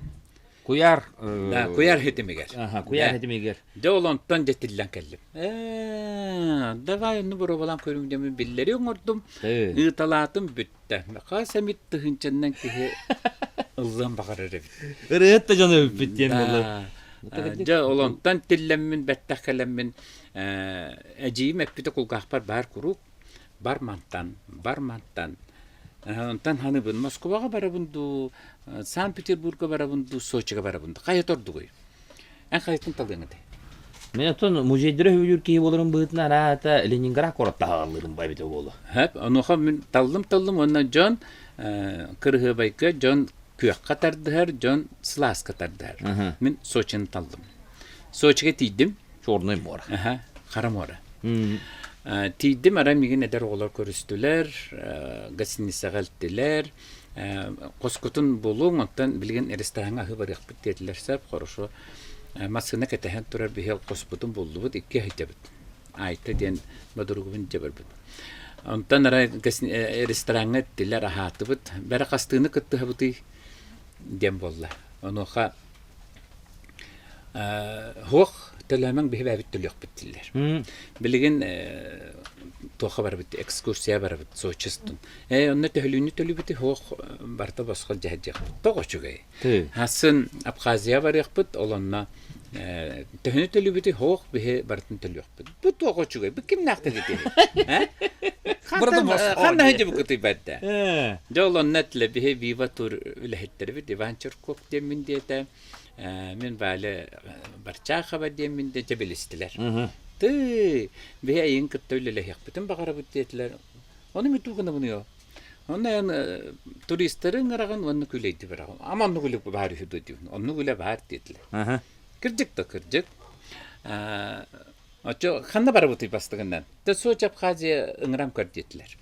[SPEAKER 3] Куйаар
[SPEAKER 1] Да, куйаар хитимигэр.
[SPEAKER 3] Аха, куйаар хитимигэр.
[SPEAKER 1] Дьэ ол онтон дьэ тиллэн кэллим. Ээ, давай онну боруобалаан көрүҥ диэмин биллэри оҥордум. Ыыталаатым бүттэ. Хас эмит тыһыынчаннан киһи ыллыан баҕарар эбит.
[SPEAKER 3] Ырыат да дьоно эбиппит диэн буолла.
[SPEAKER 1] Дьэ ол онтон тиллэммин бэттэх кэлэммин эдьиийим эппитэ кулгаахпар баар куруук бар мантан, бар мантан. Онтон ханыбын Москваҕа барабын дуу, Санкт-Петербурга барабын дуу, Сочига барабын дуу. Хайа тордугуй? Эн хайатын талыаҥ этэй?
[SPEAKER 3] Мен оттон музейдары сөбүлүүр киһи буоларым быһыытынан араата Ленинград куорат таһаҕалыырым бу эбитэ буолуо.
[SPEAKER 1] Хөп, онуоха мин таллым-таллым уонна дьон кырыһыабайга дьон күөххэ тардыһар, дьон сылааска тардыһар. Мин Сочины таллым. Сочига тиийдим.
[SPEAKER 3] Черный муора.
[SPEAKER 1] Аха, Хара муора. Тиийдим, арай миигин эдэр оҕолор көрүстүлэр, гостиницаҕа илтилэр. Хоскутун булуҥ, оттон билигин рестораҥҥа аһыы барыахпыт диэтилэр сөп, хорошо. Массыына кэтэһэн турар биһи хоспутун буллубут, икки аһыйдабыт. Айта диэн бодоругубун илдьэ барбыт. Онтон арай рестораҥҥа эттилэр, аһаатыбыт. Бэрэ хастыыны кыттыһабытый диэн буолла. Онуоха Суох, төлөөмөҥ биһи бэйэбит төлүөхпүт дииллэр. Билигин туохха барабыт, экскурсия барабыт Сочистун. Ээ, онно төһөлүүнү төлүүбүтүй? Суох, барыта босхо дьэһдьиэхпит. Тоҕо үчүгэй. Хасын Абхазия барыахпыт, ол онно төһөнү төлүүбүтүй? Суох, биһи барытын төлүөхпүт. Бу туох үчүгэй? Бу кимнээх төлүтүй?
[SPEAKER 3] Барыта босхо.
[SPEAKER 1] Ханна сылдьыбыккытый бэрдэ? Дьэ, ол онно этилэр, биһи Вива тур үлэһиттэрибит Иван Чирков диэммин диэтэ. Мин Валя Барчахова диэммин дэ билистилэр. Тыы, биһи эйигин кытта үлэлэһиэхпитин баҕарабыт диэтилэр. Ону мен тугунабын Онно эн туристары ыҥыраҕын уонна күлэйди бараҕын. Ама оннук үлэ баар үһү дуо диибин. Оннук үлэ баар диэтилэр. Кырдьык да кырдьык. Оччо ханна барабытый бастыгынан? Тэ Сочи Абхазия ыҥыран көр диэтилэр.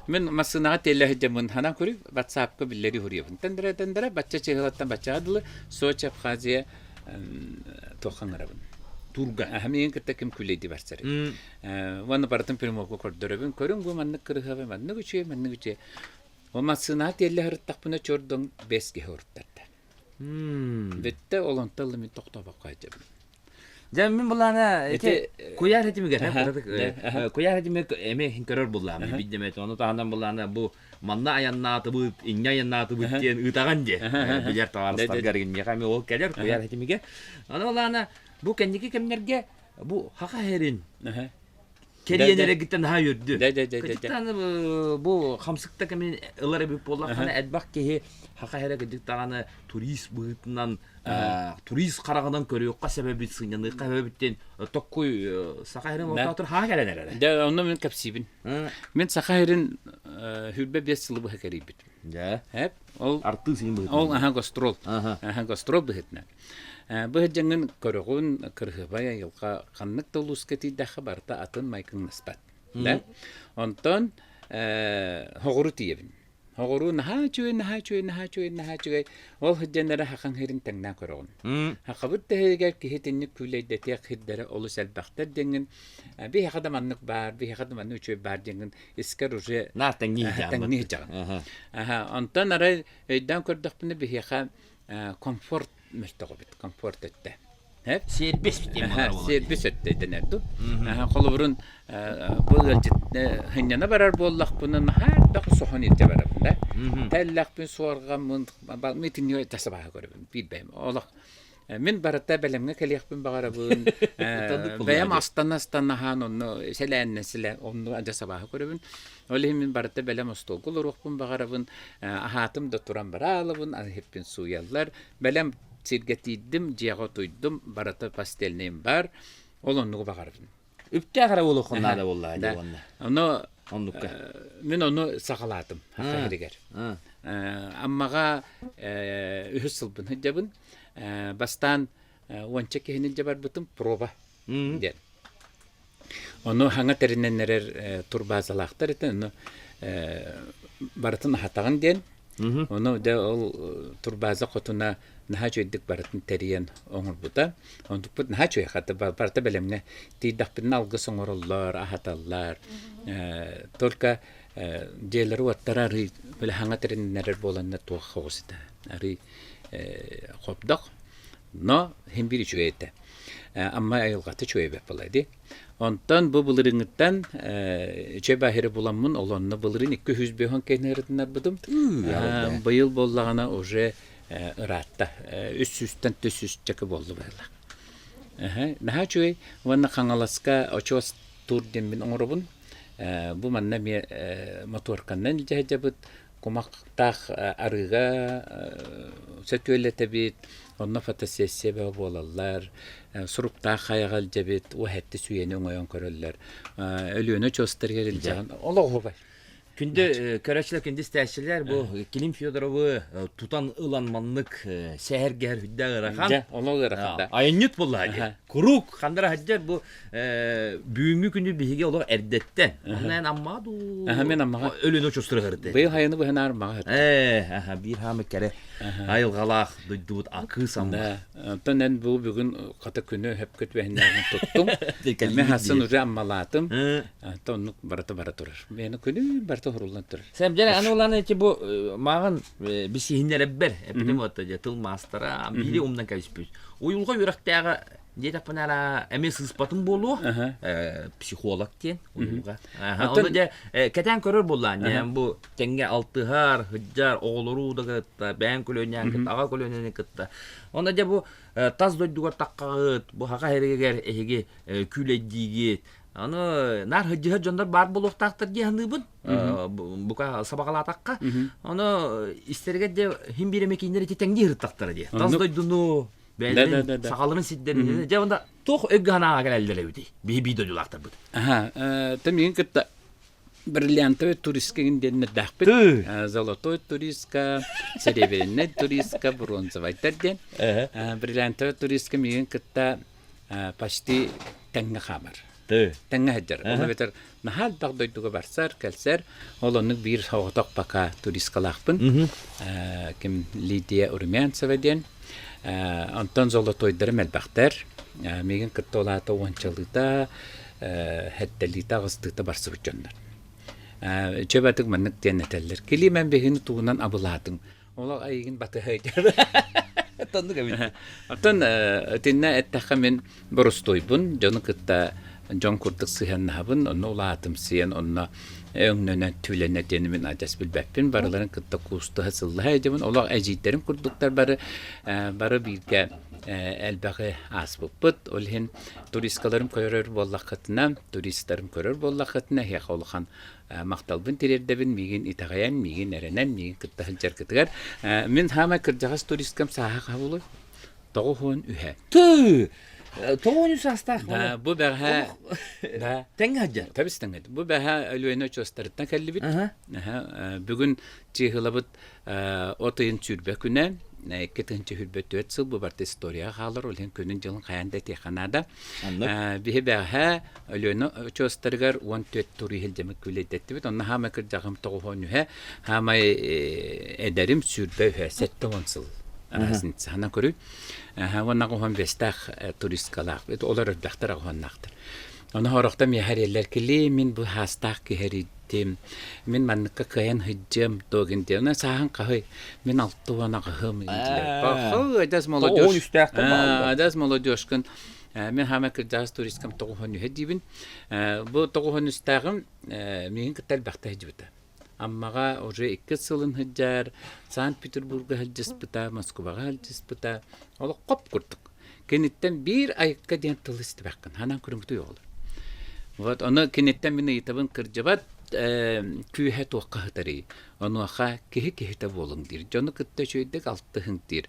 [SPEAKER 1] Мин массыынаҕа тиэллэ сылдьаммын ханан көрүй WhatsApp-ка биллэрии суруйабын. Тендерэ-тендерэ бачча чыһылаттан баччаҕа дылы Сочи Абхазия туохха ыҥырабын.
[SPEAKER 3] Турга.
[SPEAKER 1] Аһа миигин кытта ким күлэйди барсар. Уонна барытын прямойга көрдөрөбүн. Көрүҥ бу маннык кырыһабай, маннык үчүгэй, маннык үчүгэй. Ол массыынаҕа тиэллэ сырыттахпына чордоҥ бэс киһи оруттарда. Бүттэ, ол онтон мин тохтообокко сылдьабын.
[SPEAKER 3] Дьэ мин былаана ити куйаар этимигэр куйаар этимигэр эмиэ иһин көрөр буллаам биддемет ону таһынан былаана бу манна айаннаатыбыт инньэ айаннаатыбыт диэн ыытаҕан диэ билэр табаарыстаргар миэхэ эмиэ ол кэлэр куйаар этимигэ аны былаана бу кэнники кэмнэргэ бу хаха хэрин кэриэн эрэгиттэн наһаа үөрдү. Кырдьыктааны бу хамсыкта кэмин ылар эбит буоллаххына элбэх киһи хаха эрэ кырдьык даҕаны турист быһыытынан турист хараҕынан көрүөххэ сөбөбүт сынньаныахха сөбөбүт диэн токкуй саха сирин олохтоохтор хаһа кэлэн эрэр.
[SPEAKER 1] Дьэ онно мин кэпсиибин. Мин саха сирин хүрбэ биэс сылы быһа кэрийбитим.
[SPEAKER 3] Дьэ.
[SPEAKER 1] Ол
[SPEAKER 3] артыыс иһин быһыытынан.
[SPEAKER 1] Ол аха гастрол. Аха гастрол быһыытынан. Бу сылдьаҥҥын көрөҕүн, кырыһыбай айылҕа ханнык да улууска тиийдэххэ барыта атын майгыннаспат. Да? Онтон хоҕуру тиийэбин. Хоҕуруу наһаа үчүгэй, наһаа үчүгэй, наһаа үчүгэй, наһаа үчүгэй. Ол сылдьан эрэ хахаҥ сирин тэҥнээн көрөҕүн. Хахабыт тэһигэр киһи итинник күүлэйдэтиэх сирдэрэ олус элбэхтэр диэҥҥин, биһиэхэ да маннык баар, биһиэхэ да маннык үчүгэй баар диэҥҥин искэр уже
[SPEAKER 3] Наар тэҥнии сылдьаҕын.
[SPEAKER 1] Тэҥнии сылдьаҕын. Онтон арай өйдөөн көрдөхпүнэ биһиэхэ комфорт мөлтөх эбит, комфорт өттө.
[SPEAKER 3] Сервис диэн буолар
[SPEAKER 1] Сервис өттө дэнэр дуу. Холобурун бу ыалдьыт сынньана барар буоллахпына наһаа элбэх соһон илдьэ барабын да. Тэллэхпин суорҕаммын итиннигэ тасабааһы көрөбүн биир Олох Мин барыта бэлэмҥэ кэлиэхпин баҕарабын. Бэйэм астана-астана аһаан онно сэлээннэ сэлэ онно адьас абааһы көрөбүн. Ол иһин мин барыта бэлэм остуолга олоруохпун баҕарабын. Аһаатым да туран бараалабын, иһиппин сууйаллар. Бэлэм сиргэ тиийдим, дьиэҕэ утуйдум, барыта постельнайым баар. Ол оннугу баҕарабын.
[SPEAKER 3] Үптээх эрэ буолуоххун наада буоллаҕа дии уонна.
[SPEAKER 1] Ону
[SPEAKER 3] Оннукка.
[SPEAKER 1] Мин ону саҕалаатым Саха сиригэр. Аммаҕа үһүс сылбын сылдьабын. Бастаан уонча киһини илдьэ барбытым проба диэн. Ону хаҥа тэринэн эрэр турбаазалаахтар этэ, ону барытын аһатаҕын диэн Ону дьэ ол турбааза хотуна наһаа үчүгэйдик барытын тэрийэн оҥорбута. Онтукпут наһаа үчүгэй хата барыта бэлэмҥэ тиийдэхпитинэ алгыс оҥороллор, аһаталлар. Только дьиэлэри-уоттары арыый били хаҥа тэриннэрэр буоланнар туох соҕус этэ. Арыый хобдох, но син биир үчүгэй этэ. Амма айылҕата үчүгэй эбит буолла дии. Онтон бу былырыыҥҥыттан үчүгэй баһыры буламмын, ол онно былырыын 205 киһини ырытыннарбытым. Быйыл буоллаҕына уже ыраатта. 300-тэн 400 чака буолла быһыылаах. Наһаа үчүгэй. Уонна Хаҥаласка очуос тур диэммин оҥоробун. Бу манна эмиэ моторканнан илдьэ сылдьабыт. Кумахтаах арыыга сөтүөлэтэбит, онно фотосессия бөҕө буолаллар, суруктаах хайаҕа илдьэбит, уһэтти сүүйэни оҥойон көрөллөр. Өлүөнэ очуостарыгар илдьэҕин, олох оһуобай.
[SPEAKER 3] Күндү көрөөччүлэр, күндү истээччилэр, бу Клим Федоровы тутан ылан маннык сэһэргэһэр үрдээх ыарахан.
[SPEAKER 1] Дьэ, олох ыарахан да.
[SPEAKER 3] Айанньыт буоллаҕа дии. Куруук ханна сылдьар бу бүгүҥҥү күнү биһиги олох эрдэттэн. Онно эн Аммаҕа дуу?
[SPEAKER 1] Аха, мен Аммаҕа.
[SPEAKER 3] Өлүөнэ очуостарыгар
[SPEAKER 1] Быйыл хайаны быһан Аммаҕа
[SPEAKER 3] Ээ, аха, биир хаамы кэрэ айылҕалаах дойдубут акыыс Амма.
[SPEAKER 1] Да, онтон эн бу бүгүн хата күнү хөпкө түбэһиннээҕин туттум. Мен хасын уже Аммалаатым. Онтон оннук барыта бара турар. Мени күнү барыта хуруллан турар.
[SPEAKER 3] Сэм дьэ аны улаан эти бу мааҕын бисиһиннэрэрбэр эппитим вот тыл маастара биири умнан кэбиспит. Уйулҕа үөрэхтээҕэ диэтэхпинэ ара эмиэ сыыспатым буолуо психолог диэн уйулҕа. Ону дьэ кэтээн көрөр буоллаан дьэ бу тэҥҥэ алтыһар, сылдьар оҕолору да кытта, бэйэҥ көлүөнэҕин кытта, аҕа көлүөнэни кытта. Онно дьэ бу тас дойдугар таххаҕыт, бу хаха эригэр эһиги күүлэйдиигит. Аны наар сылдьыһар дьоннор баар буолуохтаахтар дии саныыбын. Бука сабаҕалаатахха. Ону истэригэр дьэ хим биир эмэ кииннэр ити тэҥнии сырыттахтара дии. Тас дойдуну бэйэлэрин сахаларын сирдэрин дьэ онда туох өйгө санааҕа кэлэллэр эбитий биһи биир дойдулаахтарбыт.
[SPEAKER 1] Аха, ты миигин кытта бриллиантовый туристка диэннэрдээхпит. Золотой туристка, серебряный туристка, бронзовайдар диэн. Бриллиантовый туристка миигин кытта почти тэҥҥэ хаамар. Тэҥҥэ сылдьар. Ол эбэтэр наһаа элбэх дойдуга барсар, кэлсэр. Ол оннук биир соҕотох пока туристкалаахпын. Ким Лидия Румянцева диэн. Онтон золотойдарым элбэхтэр. Миигин кытта ол аата уончалыыта, сэттэлиитэ, аҕыстыыта барсыбыт дьоннор. Үчүгэй маннык диэн этэллэр. Килиимэн биһигини тугунан абылаатыҥ? Олох эйигин батыһа ыйдьар.
[SPEAKER 3] Тоннук эбит.
[SPEAKER 1] Оттон итиннэ эттэххэ мин боростуойбун, дьону кытта дьон курдук сыһыаннаһабын, онно улаатымсыйан, онно өҥнөнөн түлэнэ диэни мин адьас билбэппин. Барыларын кытта куустуһа сыллаһа эдьэбин. Олох эдьиийдэрим курдуктар бары бары бииргэ элбэҕи ааспыппыт. Ол иһин туристкаларым көрөр буоллаххытына, туристарым көрөр буоллаххытына, эһиэхэ улахан махталбын тириэрдэбин миигин итэҕэйэн, миигин эрэнэн, миигин кытта сылдьаргытыгар. Мин хаамай кырдьаҕас туристкам сааһа хабылы тоҕуһуон үһэ.
[SPEAKER 3] Тыы! Тоҕуон үс саастаах.
[SPEAKER 1] Да, бу бэҕэһээ да
[SPEAKER 3] тэҥҥэ сылдьар.
[SPEAKER 1] Тэбис тэҥҥэ. Бу бэҕэһээ Өлүөнэ очуостарыттан кэллибит. Бүгүн чыыһылабыт от ыйын сүүрбэ күнэ, 2024 сыл бу барыта историяҕа хаалар, ол иһин күнүн-дьылын хайаан да этиэххэ наада. Биһи бэҕэһээ Өлүөнэ очуостарыгар 14 турист илдьэммит күүлэйдэттибит. Онно хаамай кырдьаҕым тоҕуһуон үһэ, хаамай эдэрим сүүрбэ үһэ, 70 сыл разница. Ханан көрүй. Уонна оҕуһун бэстээх туристкалаах. Олор элбэхтэр оҕуһуннаахтар. Ону хорохто миэхэ эрийэллэр кили мин бу хаастаах киһи эрийдим. Мин манныкка кыайан сылдьыам дуогин диэн. Онон сааһын хаһый? Мин 68-ым дииллэр. Пахы, адьас молодежь. Адьас молодежкын. Мин хаама кырдьаҕас туристкам 93 диибин. Бу 93-тээҕим миигин кытта элбэхтэ сылдьыбыта. Аммаҕа уже иккис сылын сылдьар, Санкт-Петербурга сылдьыспыта, Москваҕа сылдьыспыта. Олох хоп курдук. Киниттэн биир айыкка диэн тыл истибэххин. Ханаан көрүҥүтүй оҕолор. Вот ону киниттэн мин ыйытабын кырдьыбат күүһэ туохха сытарый? Онуоха киһи киһитэ буолуҥ диир. Дьону кытта үчүгэйдик алтыһыҥ диир.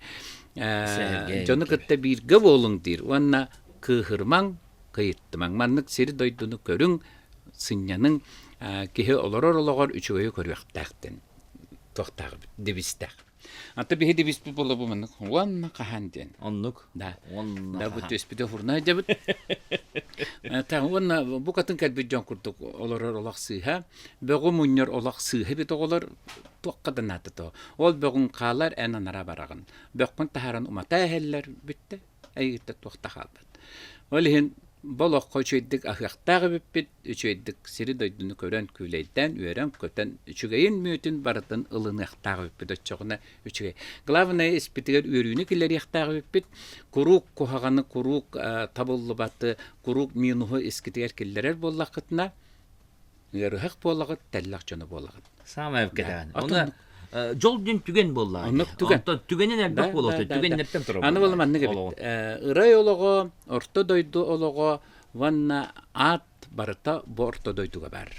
[SPEAKER 1] Дьону кытта бииргэ буолуҥ диир. Уонна кыыһырмаҥ, кыйыттымаҥ. Маннык сири-дойдуну көрүҥ, сынньаныҥ, киһи олорор олоҕор үчүгэйи көрүөхтээхтин туохтаах девизтээх. Ата биһи девизпит буола бу маннык уонна хаһан диэн.
[SPEAKER 3] Оннук.
[SPEAKER 1] Да.
[SPEAKER 3] Уонна
[SPEAKER 1] Да бу түспүтэ фурна дьабыт. Та уонна букатын кэлбит дьон курдук олорор олох сыыһа, бөҕү мунньар олох сыыһа бит оҕолор туохха да наадата. Ол бөҕүн хаалар эн анара бараҕын. Бөххүн таһааран умата эһэллэр бүттэ. Эйигиттэн туох да хаалбат. Ол иһин бу олоххо үчүгэйдик аһыахтаах эбиппит, үчүгэйдик сири-дойдуну көрөн, күүлэйдээн, үөрэн-көтөн, үчүгэйин мүөтүн барытын ылыныахтаах эбиппит оччоҕуна үчүгэй. Главное испитигэр үөрүүнү киллэриэхтээх эбиппит. Куруук куһаҕаны, куруук табыллыбаты, куруук минуһу искитигэр киллэрэр буоллаххытына, ыарыһах буолаҕыт, тэллэх дьоно буолаҕыт.
[SPEAKER 3] Саамай кэтэҕин. Оны дьол диэн түгэн буолла.
[SPEAKER 1] Оннук түгэн.
[SPEAKER 3] Онтон түгэнин элбэх буолуо. Түгэннэртэн турар.
[SPEAKER 1] Аны буола маннык эбит. Ырай олоҕо, орто дойду олоҕо уонна аат барыта бу орто дойдуга бар.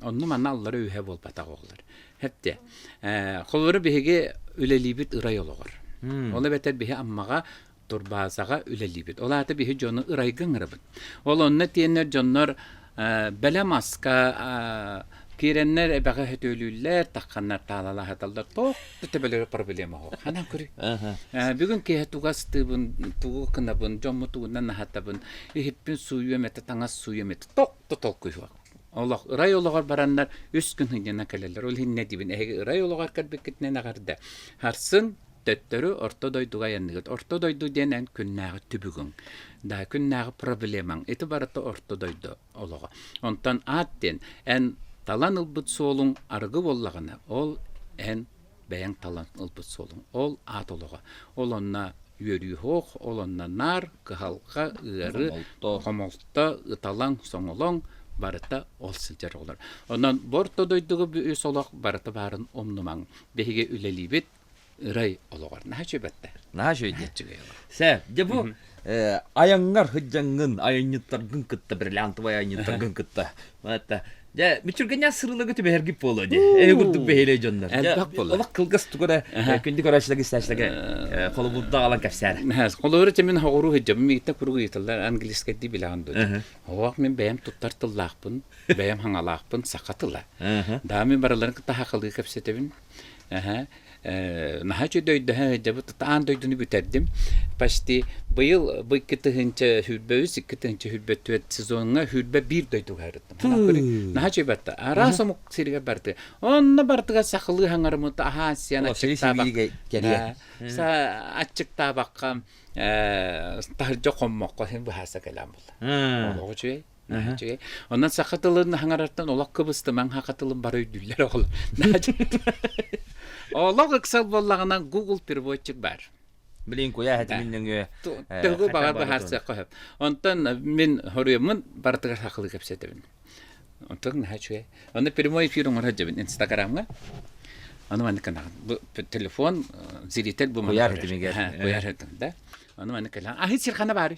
[SPEAKER 1] Онну манна аллара үһэ буолбатах оҕолор. Хэпте. Холобура биһиги үлэлиибит ырай олоҕор. Ол эбэтэр биһи Аммаҕа турбаазаҕа үлэлиибит. Ол аата биһи дьону ырайга ыҥырабыт. Ол онно тиэннэр дьоннор бэлэм аска киирэннэр эбэҕэ хөтөөлүүллэр, тахханнар таалалаһаталлар. Туох да төбөлөрө проблема суох. Ханан көрүй. Бүгүн киэһэ тугу астыыбын, тугу гынабын, дьомму тугунан аһатабын, иһиппин сууйуом этэ, таҥас сууйуом этэ. Тох да толкуй суох. Олох ырай олоҕор бараннар үс күн сынньана кэлэллэр. Ол иһин диибин, эһиги ырай олоҕор кэлбиккитинэн эҕэрдэ. Харсын Төттөрү орто дойдуга айанныгыт. Орто дойду диэн эн күннээҕи түбүгүҥ, да күннээҕи проблемаҥ. Ити барыта орто дойду олоҕо. Онтон аат диэн эн талан ылбыт суолуҥ арыгы буоллаҕына, ол эн бэйэҥ талан ылбыт суолуҥ. Ол аат олоҕо. Ол онно үөрүү суох, ол онно наар, кыһалҕа, ыары, хомолто, ыталаҥ, соҥолоҥ барыта ол сылдьар оҕолор. Онон бу орто дойдуга бу үс олох барыта баарын умнумаҥ. Биһиги үлэлиибит, ырай олоҕор наһаа үчүгэй
[SPEAKER 3] Наһаа үчүгэй дии.
[SPEAKER 1] Үчүгэй олох.
[SPEAKER 3] Сэ, дьэ бу айаҥҥар сылдьаҥҥын, айанньыттаргын кытта, бриллиантовай айанньыттаргын кытта. Это дьэ, мүччүргэннээх сырыыларга түбэһэргит буолуо дии. Эһи курдук бэһиэлэй дьоннор.
[SPEAKER 1] Элбэх буолар.
[SPEAKER 3] Олох кылгас тугу эрэ күндү көрөөччүлэргэ истээччилэргэ холобурда аҕалан кэпсээр.
[SPEAKER 1] Холобура мин хоҕуруу сылдьабын, миигиттэн куруук ыйыталлар английскайдыы билэҕин дуо? Оһох мин бэйэм туттар тыллаахпын, бэйэм хаҥалаахпын, саха тыла. Да мин барыларын кытта сахалыы кэпсэтэбин. Аһа, наһаа үчүгэй өйдөһө сылдьабыт. Аан дойдуну бүтэрдим. Почти быйыл бу 2023, 2024 сезоҥҥа 21 дойдуга сырыттым. Наһаа үчүгэй барда. Араас омук сиригэр барда. Онно бардыга сахалыы хаҥарымыт аһаан сиэн аччыктаабакка аччыктаабакка таһырдьа хоммокко син быһаарса кэлэн буолла. Олох үчүгэй. Үчүгэй. Онон саха тылын хаҥарартан олох кыбыстымаҥ, саха тылын бары өйдүүллэр оҕолор. Олох ыксал буоллаҕына Google переводчик баар.
[SPEAKER 3] Билин куйаа хэтимин нөҥүө
[SPEAKER 1] Төһө баҕар быһаарсыахха сөп. Онтон мин хоруйуммун барытыгар сахалыы кэпсэтэбин. Онтон наһаа үчүгэй. Онно прямой эфир оҥоро сылдьабын Инстаграмҥа. Ону маннык гынаҕын. Бу телефон зритель бу
[SPEAKER 3] Куйаар хэтимигэр.
[SPEAKER 1] Куйаар хэтим да. Ону маннык кэлэн. Аһы сирхана баар.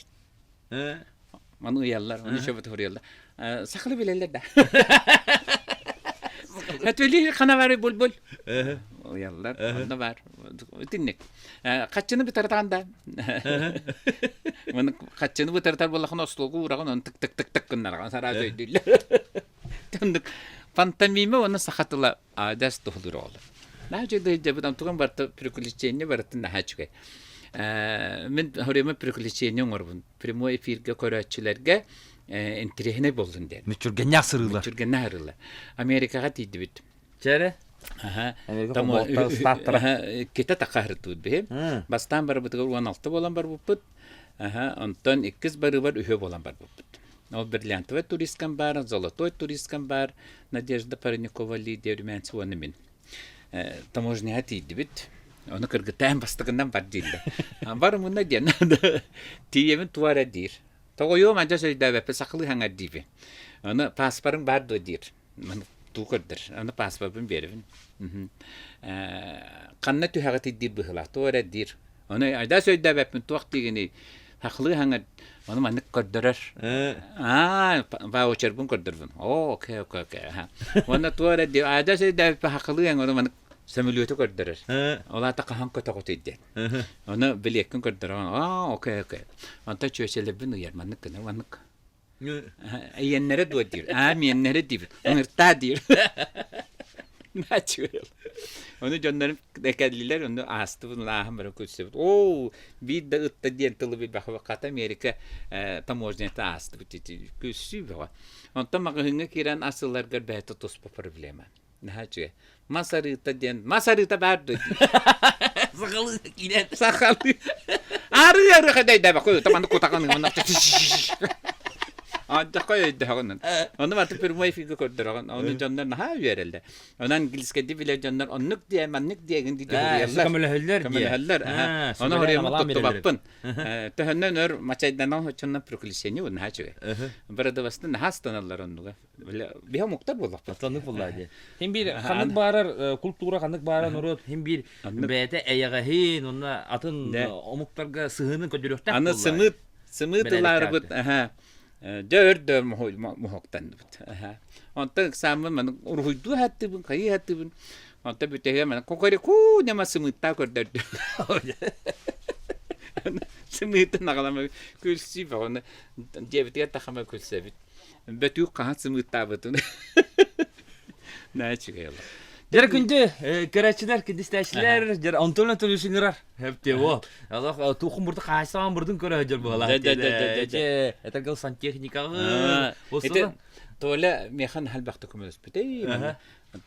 [SPEAKER 1] Маны ыйаллар, ону чөбөт хоруйаллар. Сахалы билэллэр да. Өтөлү хана бары булбул. Ыйаллар, онно бар. Итинник. Хаччыны бытарытаан да. Маны хаччыны бытарытар буоллахына остуолга уураҕын, оны тык-тык-тык-тык гыннараҕын сараас өйдүүллэр. Тоннук пантомима уонна саха тыла адьас туһулуур оҕолор. Наһаа үчүгэй дьабыт, онтугун барыта приключение барытын наһаа үчүгэй. Мин хоруйма приключение оҥоробун. Прямой эфиргэ көрөөччүлэргэ интэриэһинэй буоллун диэн.
[SPEAKER 3] Мүччүргэннээх сырыылар.
[SPEAKER 1] Мүччүргэннээх сырыылар. Америкаҕа тиийдибит.
[SPEAKER 3] Чээрэ?
[SPEAKER 1] Аха.
[SPEAKER 3] Америка холбоһуктаах
[SPEAKER 1] Китэ тахаһыртыбыт биһи. Бастаан барбытыгар 16 буолан барбыппыт. Аха, онтон иккис барыыбар үһүө буолан барбыппыт. Ол бриллиантовай туристкам баар, золотой туристкам баар, Надежда Парникова, Лидия Румянцева уонна мин. Таможняҕа тиийдибит. Ону кыргыттаан бастакынан бар дииллэр. Бар мунна диэн. Тиийэбин туа эрэ диир. Тоҕойуом адьас өйдөөбөппүн сахалыы хаҥар диибин. Аны пааспарыҥ баар дуо диир. Туу көрдөр. Аны пааспарбын биэрэбин. Ханна түһэҕитий диир быһыылаах. Туох эрэ диир. Ону адьас өйдөөбөппүн туох диигиний. Сахалыы хаҥар ону маннык көрдөрөр. Аа, ваучербын көрдөрбүн. Оо, окей, окей, окей. Уонна туох эрэ диир. Адьас өйдөөбөппүн сахалыы хаҥар ону маннык сөмөлүөтү көрдөрөр. Ол аата хаһан көтөҕүтүй диэн. Ону билиэккин көрдөрөҕүн. Аа, окей, окей. Онтон чүөчэлэрбин ыйар маннык гынар, маннык. Ийэннэрэ дуо диир. Аа, миэннэрэ диир. Ыҥыртаа диир. Начуэл. Ону дьоннорум кэллилэр, ону аастыбын, ааһан баран көрсөбүт. Оо, биир да ытта диэн тылы билбэхэ хата Америка таможнята аастыбыт ити күссүү бөҕө. Онтон маҕаһыыҥҥа киирэн ас ыларгар бэйэтэ туспа проблема. Наһаа үчүгэй. Мас арыыта диэн мас арыыта баар дуо дии.
[SPEAKER 3] Сахалыы киирэн.
[SPEAKER 1] Сахалыы. Арыы арыы хайдайдаабакка таманы кутаҕын уонна Ардахха өйдөһөҕүн. Ону барыта прямой эфиргэ көрдөрөҕүн. Ону дьоннор наһаа үөрэллэр. Онон английскайдыы билэр дьоннор оннук диэ, маннык диэгин дии дьоһуйаллар.
[SPEAKER 3] Көмөлөһөллөр диэ.
[SPEAKER 1] Көмөлөһөллөр. Ону хоруйуммут туттубаппын. Төһөннөн өр мачайданан оччоннон приключение наһаа үчүгэй. Бырыдыбасты наһаа станаллар оннуга. Биһи омуктар буоллахпыт.
[SPEAKER 3] Оннук буоллаа дии. Хин биир ханнык баарар культура ханнык баарар норуот хин биир бэйэтэ эйэҕэһин уонна атын омуктарга сыһыанын көрдөрүөхтээх
[SPEAKER 1] Аны сымыыт сымыыт ылаарыбыт дьэ өрдө моһуоктанныбыт. Онтон ыксааммын маны уруһуйдуу хаттыбын, хайыы хаттыбын. Онтон бүтэһигэр маны кукареку нема сымыыттаа көрдөрдүм. Сымыытын аҕалама күлсүү бөҕөнү дьиэбитигэр тахама күлсэбит. Бөтүүк хаһан сымыыттаабытын Наа үчүгэй олох.
[SPEAKER 3] Дьэр күндү көрөөччүлэр, күндүстээччилэр, дьэр Антон Анатольевич ыҥырар. Хэптиво. Алах туохун бурду хаайсаан бурдун көрө дьэр буолаа.
[SPEAKER 1] Дэ дэ дэ дэ дэ.
[SPEAKER 3] Этэргэл сантехникаҕы.
[SPEAKER 1] Ити Толя миэхэ наһаа элбэхтик көмөлөспүтэ.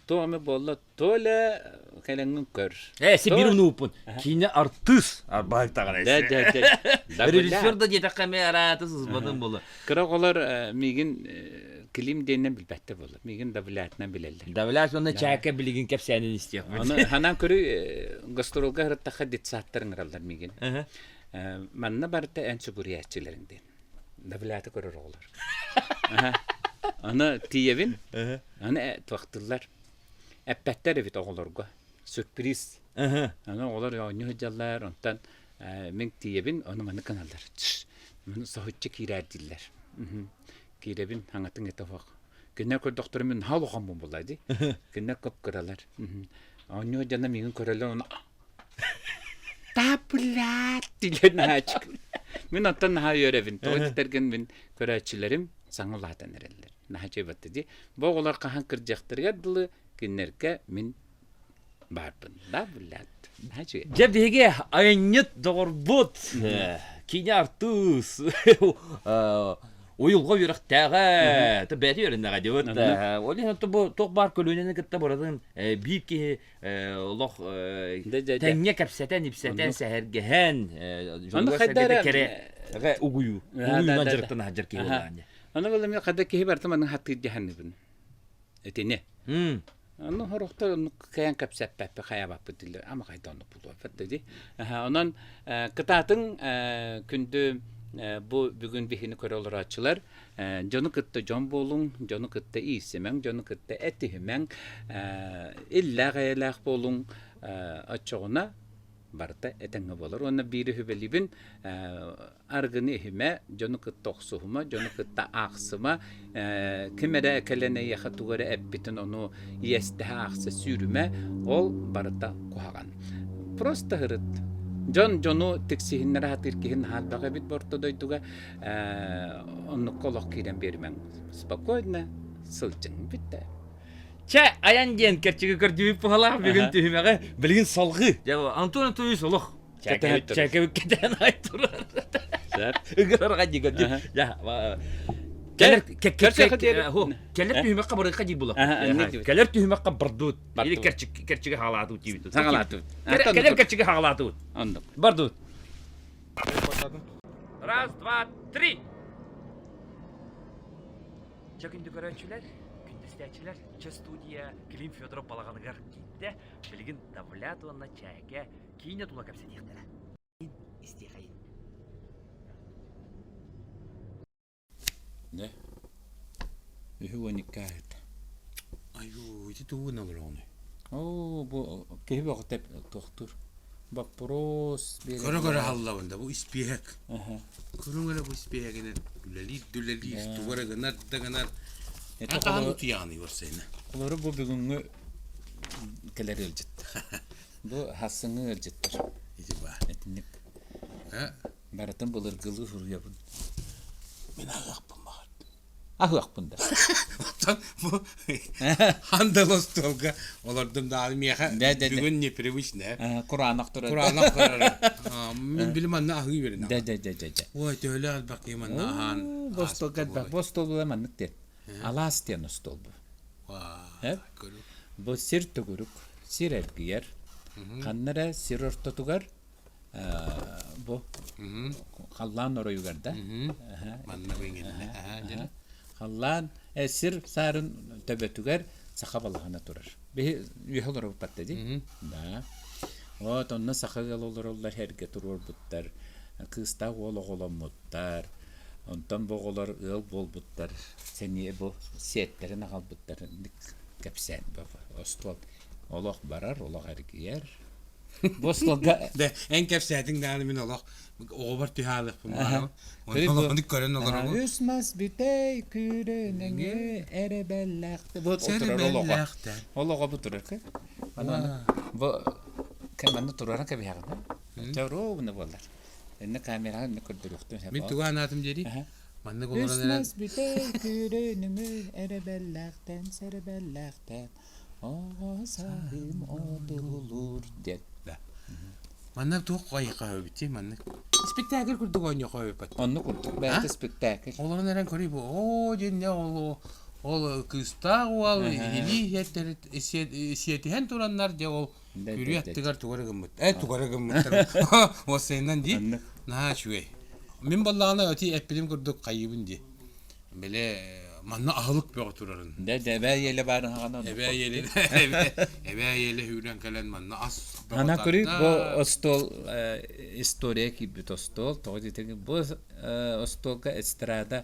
[SPEAKER 1] Туох эмэ буолла Толя кэлэҥҥин көр.
[SPEAKER 3] Ээ, си биир унууппун. Киинэ артыыс арбаһыктаҕына.
[SPEAKER 1] Да, да, да.
[SPEAKER 3] Режиссер да диэтэххэ эмиэ араата сызбатын буолла.
[SPEAKER 1] Кыра оҕолор миигин Клим диэннэн билбэттэр буолла. Миигин Давлятынан билэллэр.
[SPEAKER 3] Давлят уонна Чээкэ билигин кэпсээнин истиэхпит.
[SPEAKER 1] Аны ханаан көрүй гастролга сырыттахха детсадтар ыҥыраллар миигин. Манна барыта эн сүгүрүйээччилэриҥ диэн. Давляты көрөр оҕолор. Аны тиийэбин. Аны туохтууллар. Эппэттэр эбит оҕолорго. Сюрприз. Аны оҕолор оонньуу сылдьаллар, онтон мин тиийэбин, ону маны гыналлар. Маны соһуччу киирээр дииллэр. Киирэбин, хаҥатын этэ оһох. Кинилэр көрдөхтөрө мин наһаа улахаммын буолла дии. Кинилэр кып-кыралар. Оонньуу дьоно миигин көрөллөр, ону Таблят дииллэр наһааччык. Мин оттон наһаа үөрэбин. Тоҕо диэтэргин мин көрөөччүлэрим саҥа улаатан эрэллэр. Наһаа үчүгэй дии. Бу оҕолор хаһан кырдьыахтарыгар дылы кинилэргэ мин баарбын. Да, блядь. Наһаа үчүгэй.
[SPEAKER 3] Дьэ биһиги айанньыт доҕорбут, киинэ артыыс, уйулҕа үөрэхтээҕэ, бэйэтэ үөрэннэҕэ диэбит. Ол иһин бу туох баар көлүөнэни кытта барытын биир киһи олох тэҥҥэ кэпсэтэн, ипсэтэн, сэһэргэһэн, дьонугар-сэргэтэ кэрэ угуйуу, угуйуунан дьарыктана сылдьар киһи буоллаҕа.
[SPEAKER 1] Аны буолла мен хада киһи барыта маннык хаттыыр дьаһанныбын. Итини. Ону хорохтор оннук кыайан кэпсэппэппи хайаабаппыт дииллэр. Ама хайда оннук булуоппат дии. Онон кытаатыҥ күндү бу бүгүн биһини көрө олорооччулар дьону кытта дьон буолуҥ, дьону кытта иирсимэҥ, дьону кытта этиһимэҥ, иллээх-эйэлээх буолуҥ, оччоҕуна барыта этэҥҥэ буолар. Уонна биири сүбэлиибин арыгыны иһимэ, дьону кытта охсуһума, дьону кытта аахсыма, ким эрэ кэлэн эйиэхэ тугу эрэ эппитин ону иэстэһэ аахса сүүрүмэ, ол барыта куһаҕан. Просто һырыт. Дьон дьону тиксиһиннэрэ сатыыр киһи наһаа элбэх эбит бу орто дойдуга. Оннукка олох киирэн биэримэҥ. Спокойно сылдьыҥ бүттэ.
[SPEAKER 3] Чэ, айан диэн кэрчиги көрдүүбүт быһалаах бүгүн түһүмэҕи билигин салҕыы. Антон Анатольевич олох Чэкэбит кэтээн ай турар. Ыгырарга дии көрдүм. Кэлэр кэлэр түһүмэххэ барыахха дии була. Кэлэр түһүмэххэ бардыбыт. Или кэрчиги хаалаатыбыт диибит.
[SPEAKER 1] Хаалаатыбыт.
[SPEAKER 3] Кэлэр кэрчиги хаалаатыбыт.
[SPEAKER 1] Оннук.
[SPEAKER 3] Чэ күндү көрөөччүлэр, күндү истээччилэр, Чэ студия Клим Федоров балаҕаныгар киирдэ. Билигин Давлят уонна Чээкэ киинэ тула кэпсэтиэхтэрэ. Истиэхэйин.
[SPEAKER 1] Дьэ, 32 ааһыта.
[SPEAKER 2] Айуу, ити тугу гына олороҕунуй?
[SPEAKER 1] Оо, бу киһи бөҕөтө туохтуур. Боппуруос
[SPEAKER 2] Көрө-көрө аһаллабын да бу испиэһэк. Көрүҥ эрэ бу испиэһэгинэн үлэлиир да үлэлиир, тугу эрэ гынар да гынар.
[SPEAKER 1] Это
[SPEAKER 2] Хаһан утуйаҕыный уорсайына?
[SPEAKER 1] Олору бу бүгүҥҥү кэлэр ыалдьыттар. Бу хассыҥҥы ыалдьыттар.
[SPEAKER 2] Ити баар.
[SPEAKER 1] Итинник. Барытын былыргылыы суруйабын.
[SPEAKER 2] Мин аһыахпын баҕардым.
[SPEAKER 1] Аһыахпын да.
[SPEAKER 2] Оттон бу хандал остуолга олордум даҕаны миэхэ бүгүн непривычно.
[SPEAKER 1] Кураанах турар.
[SPEAKER 2] Кураанах турар. Мин били манна аһыы үөрэнэ.
[SPEAKER 1] Да да да да да.
[SPEAKER 2] Ой, төһөлөөх элбэх киһи манна аһаан.
[SPEAKER 1] Бу остуолга элбэх. Бу остуол маннык диэн. Алаас диэн остуол бу. Бу сир төгүрүк, сир эргийэр. Ханна эрэ сир ортотугар бу халлаан оройугар да
[SPEAKER 2] манна бу
[SPEAKER 1] халлаан сир саарын төбөтүгэр саха балаҕана турар биһи үөһэ олоробуппат дии да вот онно саха ыал олороллор эргэ туруорбуттар кыыстаах уол оҕоломмуттар онтон бу оҕолор ыал буолбуттар сэниэ бу сиэттэрин аҕалбыттар кэпсээн остуол олох барар олох эргийэр Бу остуолга
[SPEAKER 2] Да, эн кэпсээтиҥ даҕаны мин олох оҕобор түһэ аалыахпын баҕарабын. Ону көрөн олоробун.
[SPEAKER 1] Үс мас бүтэй күрүнэҥи эрэбэллээх. Бу турар олоҕо. Олоҕо бу турар. Аны бу кэманны турара кэбиһэҕин. Чэ ровно буолар. Энне камераҕа инне көрдөрүөхтүн.
[SPEAKER 2] Мин тугу анаатым диэри? Маннык
[SPEAKER 1] Үс
[SPEAKER 2] олорон эрэн
[SPEAKER 1] мас бүтэй күрүнэҥи эрэбэллээхтэн сэрэбэллээхтэн Оҕо сааһым одуулуур диэн.
[SPEAKER 2] Да. Манна туох хайыхаһыбыт маннык. Спектакль курдук оонньохообуппат.
[SPEAKER 1] Оннук курдук бэйэтэ спектакль.
[SPEAKER 2] Олорон эрэн көрүй бу оо диэн ол ол кыыстаах уол илии сиэтиһэн тураннар дьэ ол күрүө аттыгар тугу эрэ гыммыт. Э тугу эрэ гыммыттар. Уоссайынан дии. Наһаа үчүгэй. Мин баллаҕына өти эппитим курдук хайыыбын дии. Били манна аһылык бөҕө турарын.
[SPEAKER 1] Дэ эбээ ийэлэ баарын хаҕана
[SPEAKER 2] Эбээ ийэлэ эбээ ийэлэ үүрэн кэлэн манна ас бөҕө
[SPEAKER 1] Ана көрүй бу
[SPEAKER 2] тарда.
[SPEAKER 1] остуол история киирбит остуол тоҕо диэтиҥ бу остуолга эстрада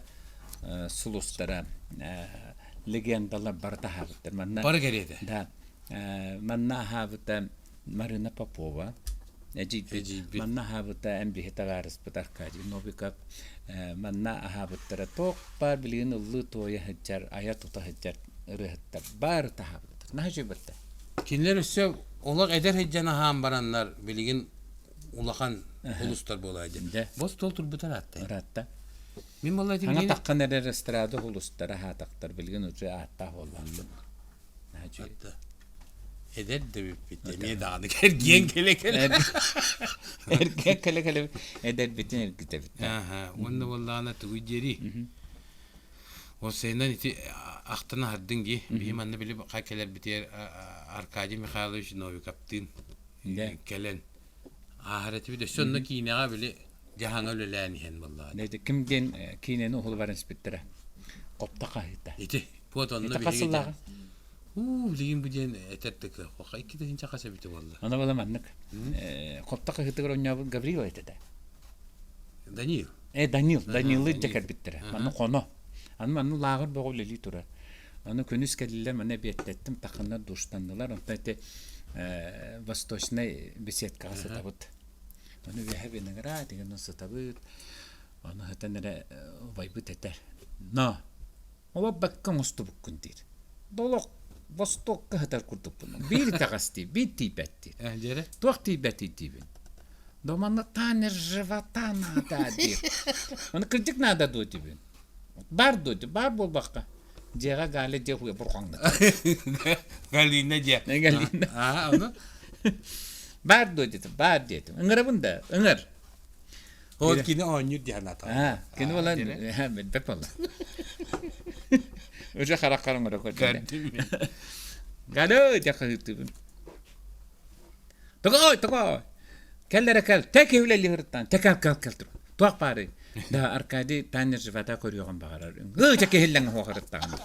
[SPEAKER 1] сулустара легендалар бары таһаабыттар манна
[SPEAKER 2] Бары кэриэтэ.
[SPEAKER 1] да манна аһаабыта Марина Попова, эдьиийбит. Манна аһаабыта эн биһи табаарыспыт Аркадий Новиков. Манна аһаабыттара туох баар билигин ыллыы-туойа сылдьар, айа-тута сылдьар ырыаһыттар бары таһаабыттар. Наһаа үчүгэй
[SPEAKER 2] Кинилэр өссө олох эдэр сылдьан аһаан бараннар билигин улахан улустар буолаа диэн.
[SPEAKER 1] Дьэ.
[SPEAKER 2] Бу остуол турбута ыраатта.
[SPEAKER 1] Ыраатта.
[SPEAKER 2] Мин буолла
[SPEAKER 1] Хаҥа
[SPEAKER 2] билигин
[SPEAKER 1] таххан эрэр эстрада улустара аһаатахтар билигин уже ааттаах буоллаҕын.
[SPEAKER 2] Наһаа Эдэр да бүппүт эмиэ даҕаны эргийэн кэлэ-кэлэ.
[SPEAKER 1] Эргийэн кэлэ-кэлэ эдэрбитин эргитэбит.
[SPEAKER 2] Аха, уонна буоллаҕына тугуй диэрий? Уопсайынан ити ахтан аһардыҥ дии. Биһи манна били хай кэлэрбитигэр Аркадий Михайлович Новиковтыын кэлэн ааһар этибит. Өссө онно киинэҕэ били дьаһаҥа үлэлээн иһэн буоллаҕа.
[SPEAKER 1] Ким диэн киинэни уһулубарын испиттэрэ. Хопто хаһыыта.
[SPEAKER 2] Ити Вот онно
[SPEAKER 1] Это хас
[SPEAKER 2] биһиги
[SPEAKER 1] сыллааҕа?
[SPEAKER 2] Уу, билигин бу диэн этэр да кыах 2000 хас эбитэ буолла.
[SPEAKER 1] Аны буола маннык. Хопто хаһыытыгар оонньообут Гаврил этэ да.
[SPEAKER 2] Данил.
[SPEAKER 1] Э, Данил, Данилы дьэ кэлбиттэрэ. Манна хоно. Аны манна лааҕыр бөҕө үлэлии турар. Аны күнүс кэллилэр, манна эбиэттэттим, тахханнар душтаннылар. Онтон ити восточнай беседкаҕа сытабыт. Аны үөһэ виноград деген сытабыт. Аны сытан эрэ убайбыт этэр. Но Олорбакка оҥостубуккун диир. Долох бостуокка сытар курдукпун. Биир итэҕэс диир, биир тиийбэт диир.
[SPEAKER 2] Дьэрэ?
[SPEAKER 1] Туох тиийбэтий диибин. Да манна танер живота надо диир. Аны кырдьык надо дуо диибин. Бар дуо баар буолбакка. Дьиэҕэ Галя дьиэ хуйа бурҕаҥната.
[SPEAKER 2] Галина дьиэ.
[SPEAKER 1] Галина.
[SPEAKER 2] Аа, ону?
[SPEAKER 1] Бар дуо диэтим, баар диэтим. Ыҥырабын да, ыҥыр.
[SPEAKER 2] Вот кини оонньуур диэн ата.
[SPEAKER 1] Кини буолан билбэт буолла. Уже хараххар оҥоро көрдүм. Галё дьэ хаһыытыыбын. Тоҕой, тоҕой. Кэл эрэ кэл. Тэк үлэлии сырыттан. Тэкэл кэл кэл. Туох баарый? Да, Аркадий Таня живота көрүөҕүн баҕарар. Ыы, чэ киһиллэҥ оһуохарыттаҕына.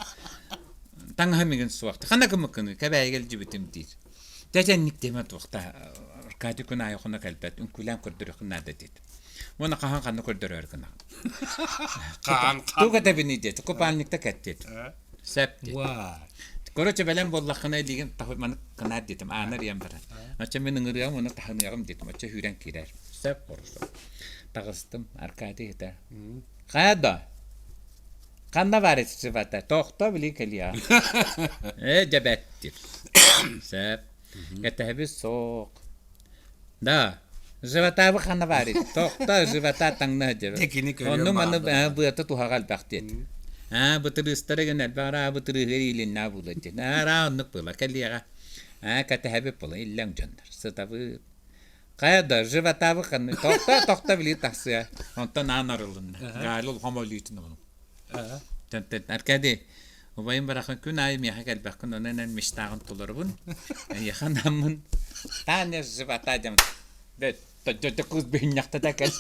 [SPEAKER 1] Таҥаһа мигин суох. Хана кымыккыны кэбээйигэ илдьибитим диир. Дьэ, диэмэ туохта Аркадий күн аайы хоно кэлбэт, үҥкүүлээн көрдөрүөххүн наада диэт. Уонна хаһан ханна көрдөрөөр гынаҕын.
[SPEAKER 2] Хаан
[SPEAKER 1] Тугу этэбиний диэт, купальникта кэт диэт. Сөп диэт. Короче, бэлэм буоллаххына илиигин маны кынаар диэтим, ааны арыйан баран. Оччо мин ыҥырыаҕым уонна таһыныаҕым диэтим, оччо сүүрэн киирэр. Сөп, хорошо. Таҕыстым, Аркадий этэ. Хайа да? Ханна баар ити Тохто били кэлиэҕэ. Ээ, дьэбэт диир. Сөп. Кэтэһэбит суох. Да, животабы ханна баар ити? Тохто живота таҥна сылдьар. Онну маны быата туһаҕа элбэх диэт. Аа, бытырыыстара гын элбэх араа бытырыыһыгар иилиннээ буолар диэн. Араа оннук буола кэлиэҕэ. Аа, кэтэһэбит буола иллэҥ дьоннор. Сытабыт. Хайа да, животабы ханна тохто тохто билии тахсыа. Онтон аан арылынна. Галя улахан олүүтүн ону. Аркадий, убайым барахан күн аайы миэхэ кэлбэххин, онон эн мечтаҕын толоробун. Эйиэхэ анаммын. Таня живота диэн. Дьэ кыыс бөһүнньэхтэтэ кэл.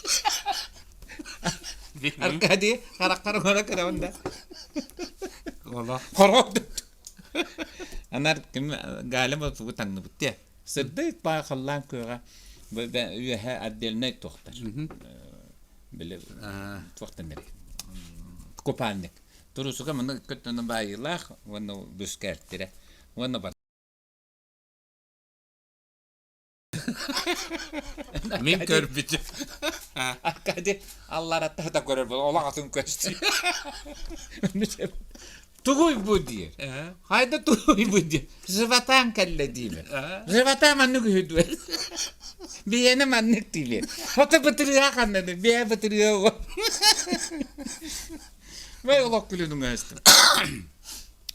[SPEAKER 1] Аркадий, хараххар оҥоро көрөбүн да. Хорох Анар ким Галя тугу таҥныбыт диэ. Сырдык баа халлаан күөҕэ үөһэ отдельнай туохтар. Били туохтан бери купальник. Турусуга маны көттөнө баайыылаах уонна бүскээртирэ уонна бар.
[SPEAKER 2] Мин көрбүтүм.
[SPEAKER 1] Аркадий алларатта да көрөр була олох атын көстүү. Тугуй бу диир. Хайда тугуй бу диир. Животаан кэллэ диибин. Живота маннык үһү дуо? Биэни маннык диибин. Ото бытырыа ханнаны, биэ бытырыа оҕо. Вай олох күлүн уҥаһыстым.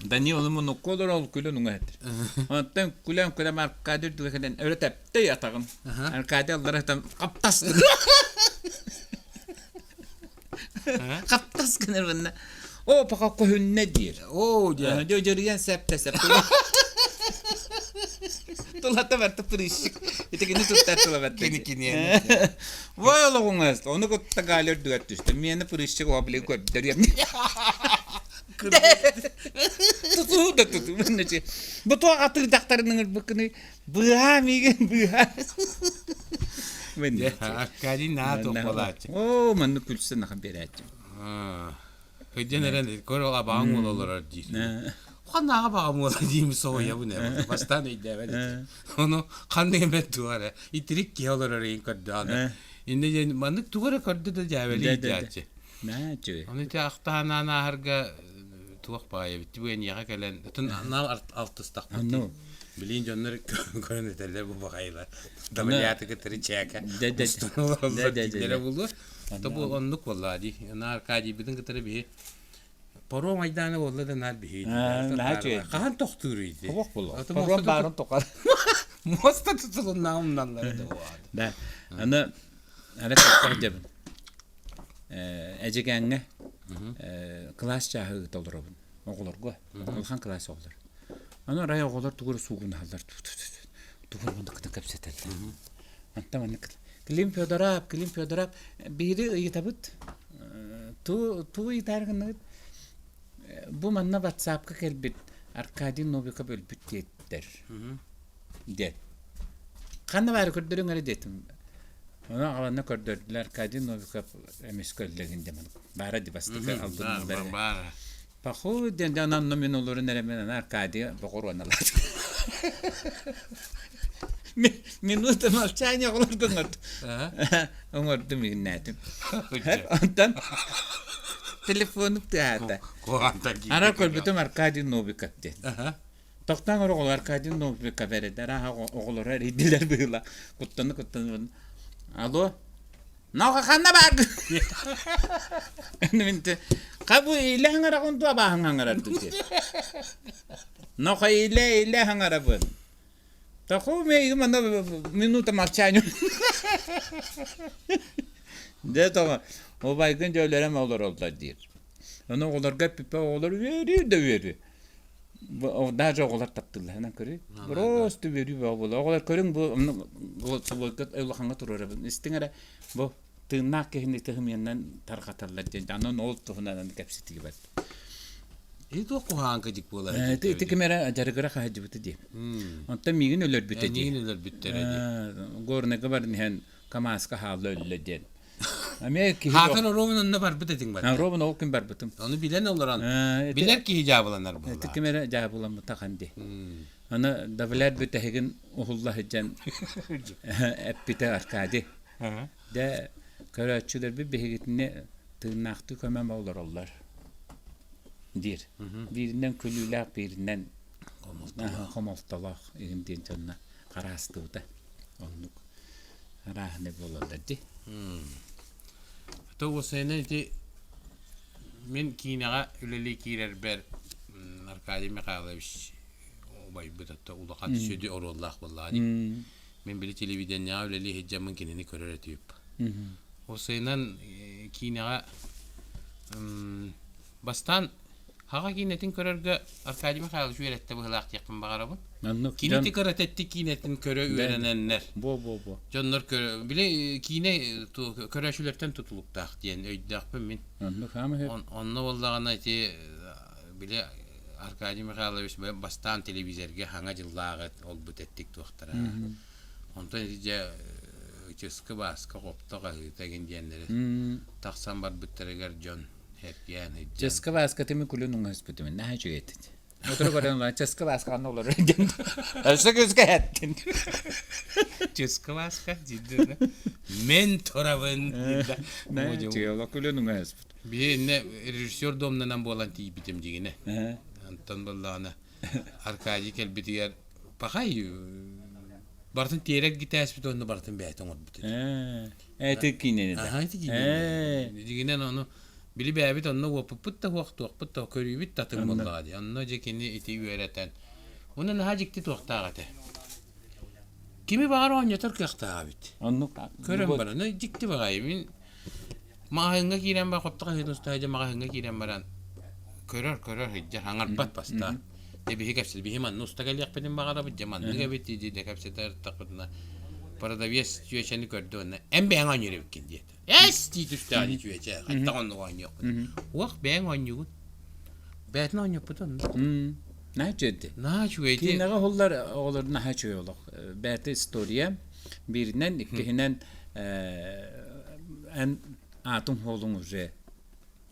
[SPEAKER 1] Данил ону муннукка олорор ол күлүн уҥаһыттыр. Онтон күлэн күлэн Аркадий үрдүгэ кэлэн өрө тэптэ атаҕын. Аркадий аллара сытан хаптас Хаптас гынар уонна оо пока көһүннэ диир.
[SPEAKER 2] Оо диэ.
[SPEAKER 1] Дьодьоруйан сэптэ сэп. Тулата барта прыщик. Ити кини туттар тыла барта.
[SPEAKER 2] Кини киниэн.
[SPEAKER 1] Вой олоҕуҥас. Ону кытта Галя үрдүгэр түстэ. Миэнэ прыщик оҕо били көрдөрүөм. Тутуу да тутуу. Бу туох атыырдахтарын ыҥырбыккыный? Быыһаа миигин быыһаа.
[SPEAKER 2] Аркадий наһаа туохпалааччы.
[SPEAKER 1] Оо, маннык күлсэн ахан биэрээччи.
[SPEAKER 2] Өйдөн эрэн көр ол абаҕаҥ уола олорор диир. Ханнааҕы абаҕам уола диим соһуйабын ээ. Бастаан өйдөөбөт этим. Ону ханнык эмэ туох эрэ итирик киһи олорор иһин көрдөҕүнэ. Иннэ диэн маннык тугу эрэ көрдө да дьээбэлии дьээччи.
[SPEAKER 1] Наачы.
[SPEAKER 2] Ону ити ахтаһанаан ааһарга туох баҕайы эбит бу эниэхэ кэлэн ытын анаал алтыстахпыт
[SPEAKER 1] Anu.
[SPEAKER 2] Билин дьоннор көрөн этэллэр бу баҕайылар. Давлятыгы кытары чээкэ устун олороллор дииллэрэ буолуо. То бу оннук буоллаа дии. Ана Аркадийбытын кытары биһи паром айдаана буолла да наар биһи. Хаһан тохтуур ити?
[SPEAKER 1] Хобох буолуо. Паром баарын тоқар.
[SPEAKER 2] Муоста тутулуннаа умналлара да
[SPEAKER 1] Да. Аны аны тоқтор дебин. Эдьигээҥҥэ кылаас чааһы ыыта олоробун оҕолорго. Улахан кылаас оҕолор. Аны арай оҕолор тугу эрэ суугунаһаллар тугу эрэ маннык гына кэпсэтэллэр. Онтон маннык Клим Федоров, Клим Федоров биири ыйытабыт туу туу ыйытаары гынныгыт бу манна ватсапка кэлбит Аркадий Новиков өлбүт диэттэр диэн. Ханна баары көрдөрүҥ эрэ диэтим. Ону аҕаланна көрдөрдүлэр Аркадий Новиков эмискэ өллөгүн диэн баара ди бастакы албынныылар.
[SPEAKER 2] Баара.
[SPEAKER 1] Похуй диэн дьон онно мин олорон эрэ мин Аркадий боҕуруоналаат. Минута молчания оҕолорго оҥордум. Оҥордум иҥнээтим. Онтон телефону тыаһаата. Ара көрбүтүм Аркадий Новиков диэн. Тохтоон оҕолор Аркадий Новиков эрэ арааһа оҕолоро эрийдилэр быһыыла. Куттаны куттаны Алло Ноха ханна бааргын? Мин Хабы илэ хаҥараҕын дуо абааһын хаҥарар диир. Ноха илэ илэ хаҥарабын. Таку манна минута молчания. Дьэ тоҕо убайгын дьөлөрөм олороллор диир. Ону оҕолорго эппиппэ оҕолор үөрүү да үөрүү. Даже оҕолор таптыылларынан көрүй. Просто үөрүү бөҕө буолар. Оҕолор көрүҥ бу улахаҥҥа туруорабын. Истиҥ эрэ бу. Тыыннаах киһини тыһымыйанан тарҕаталлар диэн анан ол туһунан кэпсэтии бар.
[SPEAKER 2] Ити туох куһаҕан кыдьык буолар
[SPEAKER 1] Ити ити ким эрэ дьарыгыра хаһдьыбыта дии. Онтон миигин өлөрбүтэ дии.
[SPEAKER 2] Эйигин өлөрбүттэрэ дии.
[SPEAKER 1] Горныйга баран иһэн КамАЗка хаалла өллө диэн. Эмиэ киһи
[SPEAKER 2] Хаатан Роман онно барбыт этиҥ барда.
[SPEAKER 1] Роман ол күн барбытым.
[SPEAKER 2] Ону билэн олорон билэр киһи дьаабыланар
[SPEAKER 1] Ити
[SPEAKER 2] буоллаҕа.
[SPEAKER 1] ким эрэ дьаабыламмыта хан дии. Аны Давлет бүтэһигин уһулла сылдьан эппитэ Аркадий. Дьэ, көрөөччүлэрбит биһигитини тыыннаахтыы көмөм олороллор диир. Бииринэн күлүүлээх, бииринэн хомолтолоох иһин диэн дьонно хараастыбыта. Оннук арааһынай буолаллар дии.
[SPEAKER 2] То уосайынан ити мин киинэҕэ үлэлии киирэрбэр Аркадий Михайлович убайбыт ата улахан сүдү оруоллаах буоллаҕа дии. Мин били телевидениеҕа үлэлии сылдьаммын кинини көрөр этибит. Уосайынан киинэҕэ бастаан Хаҕа киинэтин көрөргө Аркадий Михайлович үөрэттэ быһыылаах диэхпин баҕарабын.
[SPEAKER 1] Оннук
[SPEAKER 2] Кини ити кыратэтти киинэтин көрө үөрэнэннэр.
[SPEAKER 1] Бо бо бо.
[SPEAKER 2] Дьоннор көрө били киинэ көрөөччүлэртэн тутулуктаах диэн өйдөөхпүн мин.
[SPEAKER 1] Оннук хаама
[SPEAKER 2] Онно буоллаҕына ити били Аркадий Михайлович бастаан телевизорга хаҥа дьыллааҕы олбут эттик туохтара. Онтон ити дьэ чыскы бааска хопто хаһыыта игин диэннэри тахсан барбыттарыгар дьон эргиэн ыйдьан.
[SPEAKER 1] Чыскы бааска тими күлүн уҥаспытым наһаа үчүгэй этит. Отыру көрөн олорон чыскы бааска ханна олорор диэн. Өссө күскэ эттин.
[SPEAKER 2] Чыскы бааска диирдэ. Мен турабын диирдэ.
[SPEAKER 1] Чыала күлүн уҥаспыт.
[SPEAKER 2] Биһи режиссер домнанан буолан тиийбитим дьигинэ. Антон буоллаҕына Аркадий кэлбитигэр пахай барытын тиэрэ эргитээспит уонна барытын бэйэтэ оҥорбут этэ.
[SPEAKER 1] Эти киинэни да.
[SPEAKER 2] Аха ити киинэни. Дьигинэн ону били бэйэбит онно уоппуппут да уохтуохпут да көрүүбүт да атын буоллаҕа дии. Онно дьэ кини ити үөрэтэн. Уонна наһаа дьикти туохтаах этэ. Кими баҕар оонньотор кыахтаах эбит.
[SPEAKER 1] Оннук.
[SPEAKER 2] Көрөн баран, дьикти баҕайы. Мин Маҕаһыыҥҥа киирэн баран, хоптох аһыытын уста сылдьан маҕаһыыҥҥа киирэн баран көрөр, көрөр сылдьар, аҥарбат бастаан. Дьэ биһи кэпсэтэ, биһи манна уста кэлиэхпитин баҕарабыт, дьэ маннык эбит дии дии кэпсэтэ ырыттахпытына продавец чүөчэни көрдө уонна эн бэйэҥ оонньуур эбиккин диэтэ. Эс дии түстэҕэ дии чүөчэ, хайдах оннук оонньуохпут. Уох бэйэҥ оонньуугун. Бэйэтин оонньоппут онно.
[SPEAKER 1] Наһаа үчүгэй.
[SPEAKER 2] Наһаа үчүгэй.
[SPEAKER 1] Киинэҕэ уһуллар оҕолор наһаа үчүгэй олох. Бэйэтэ история бииринэн, иккиһинэн эн аатыҥ суолуҥ уже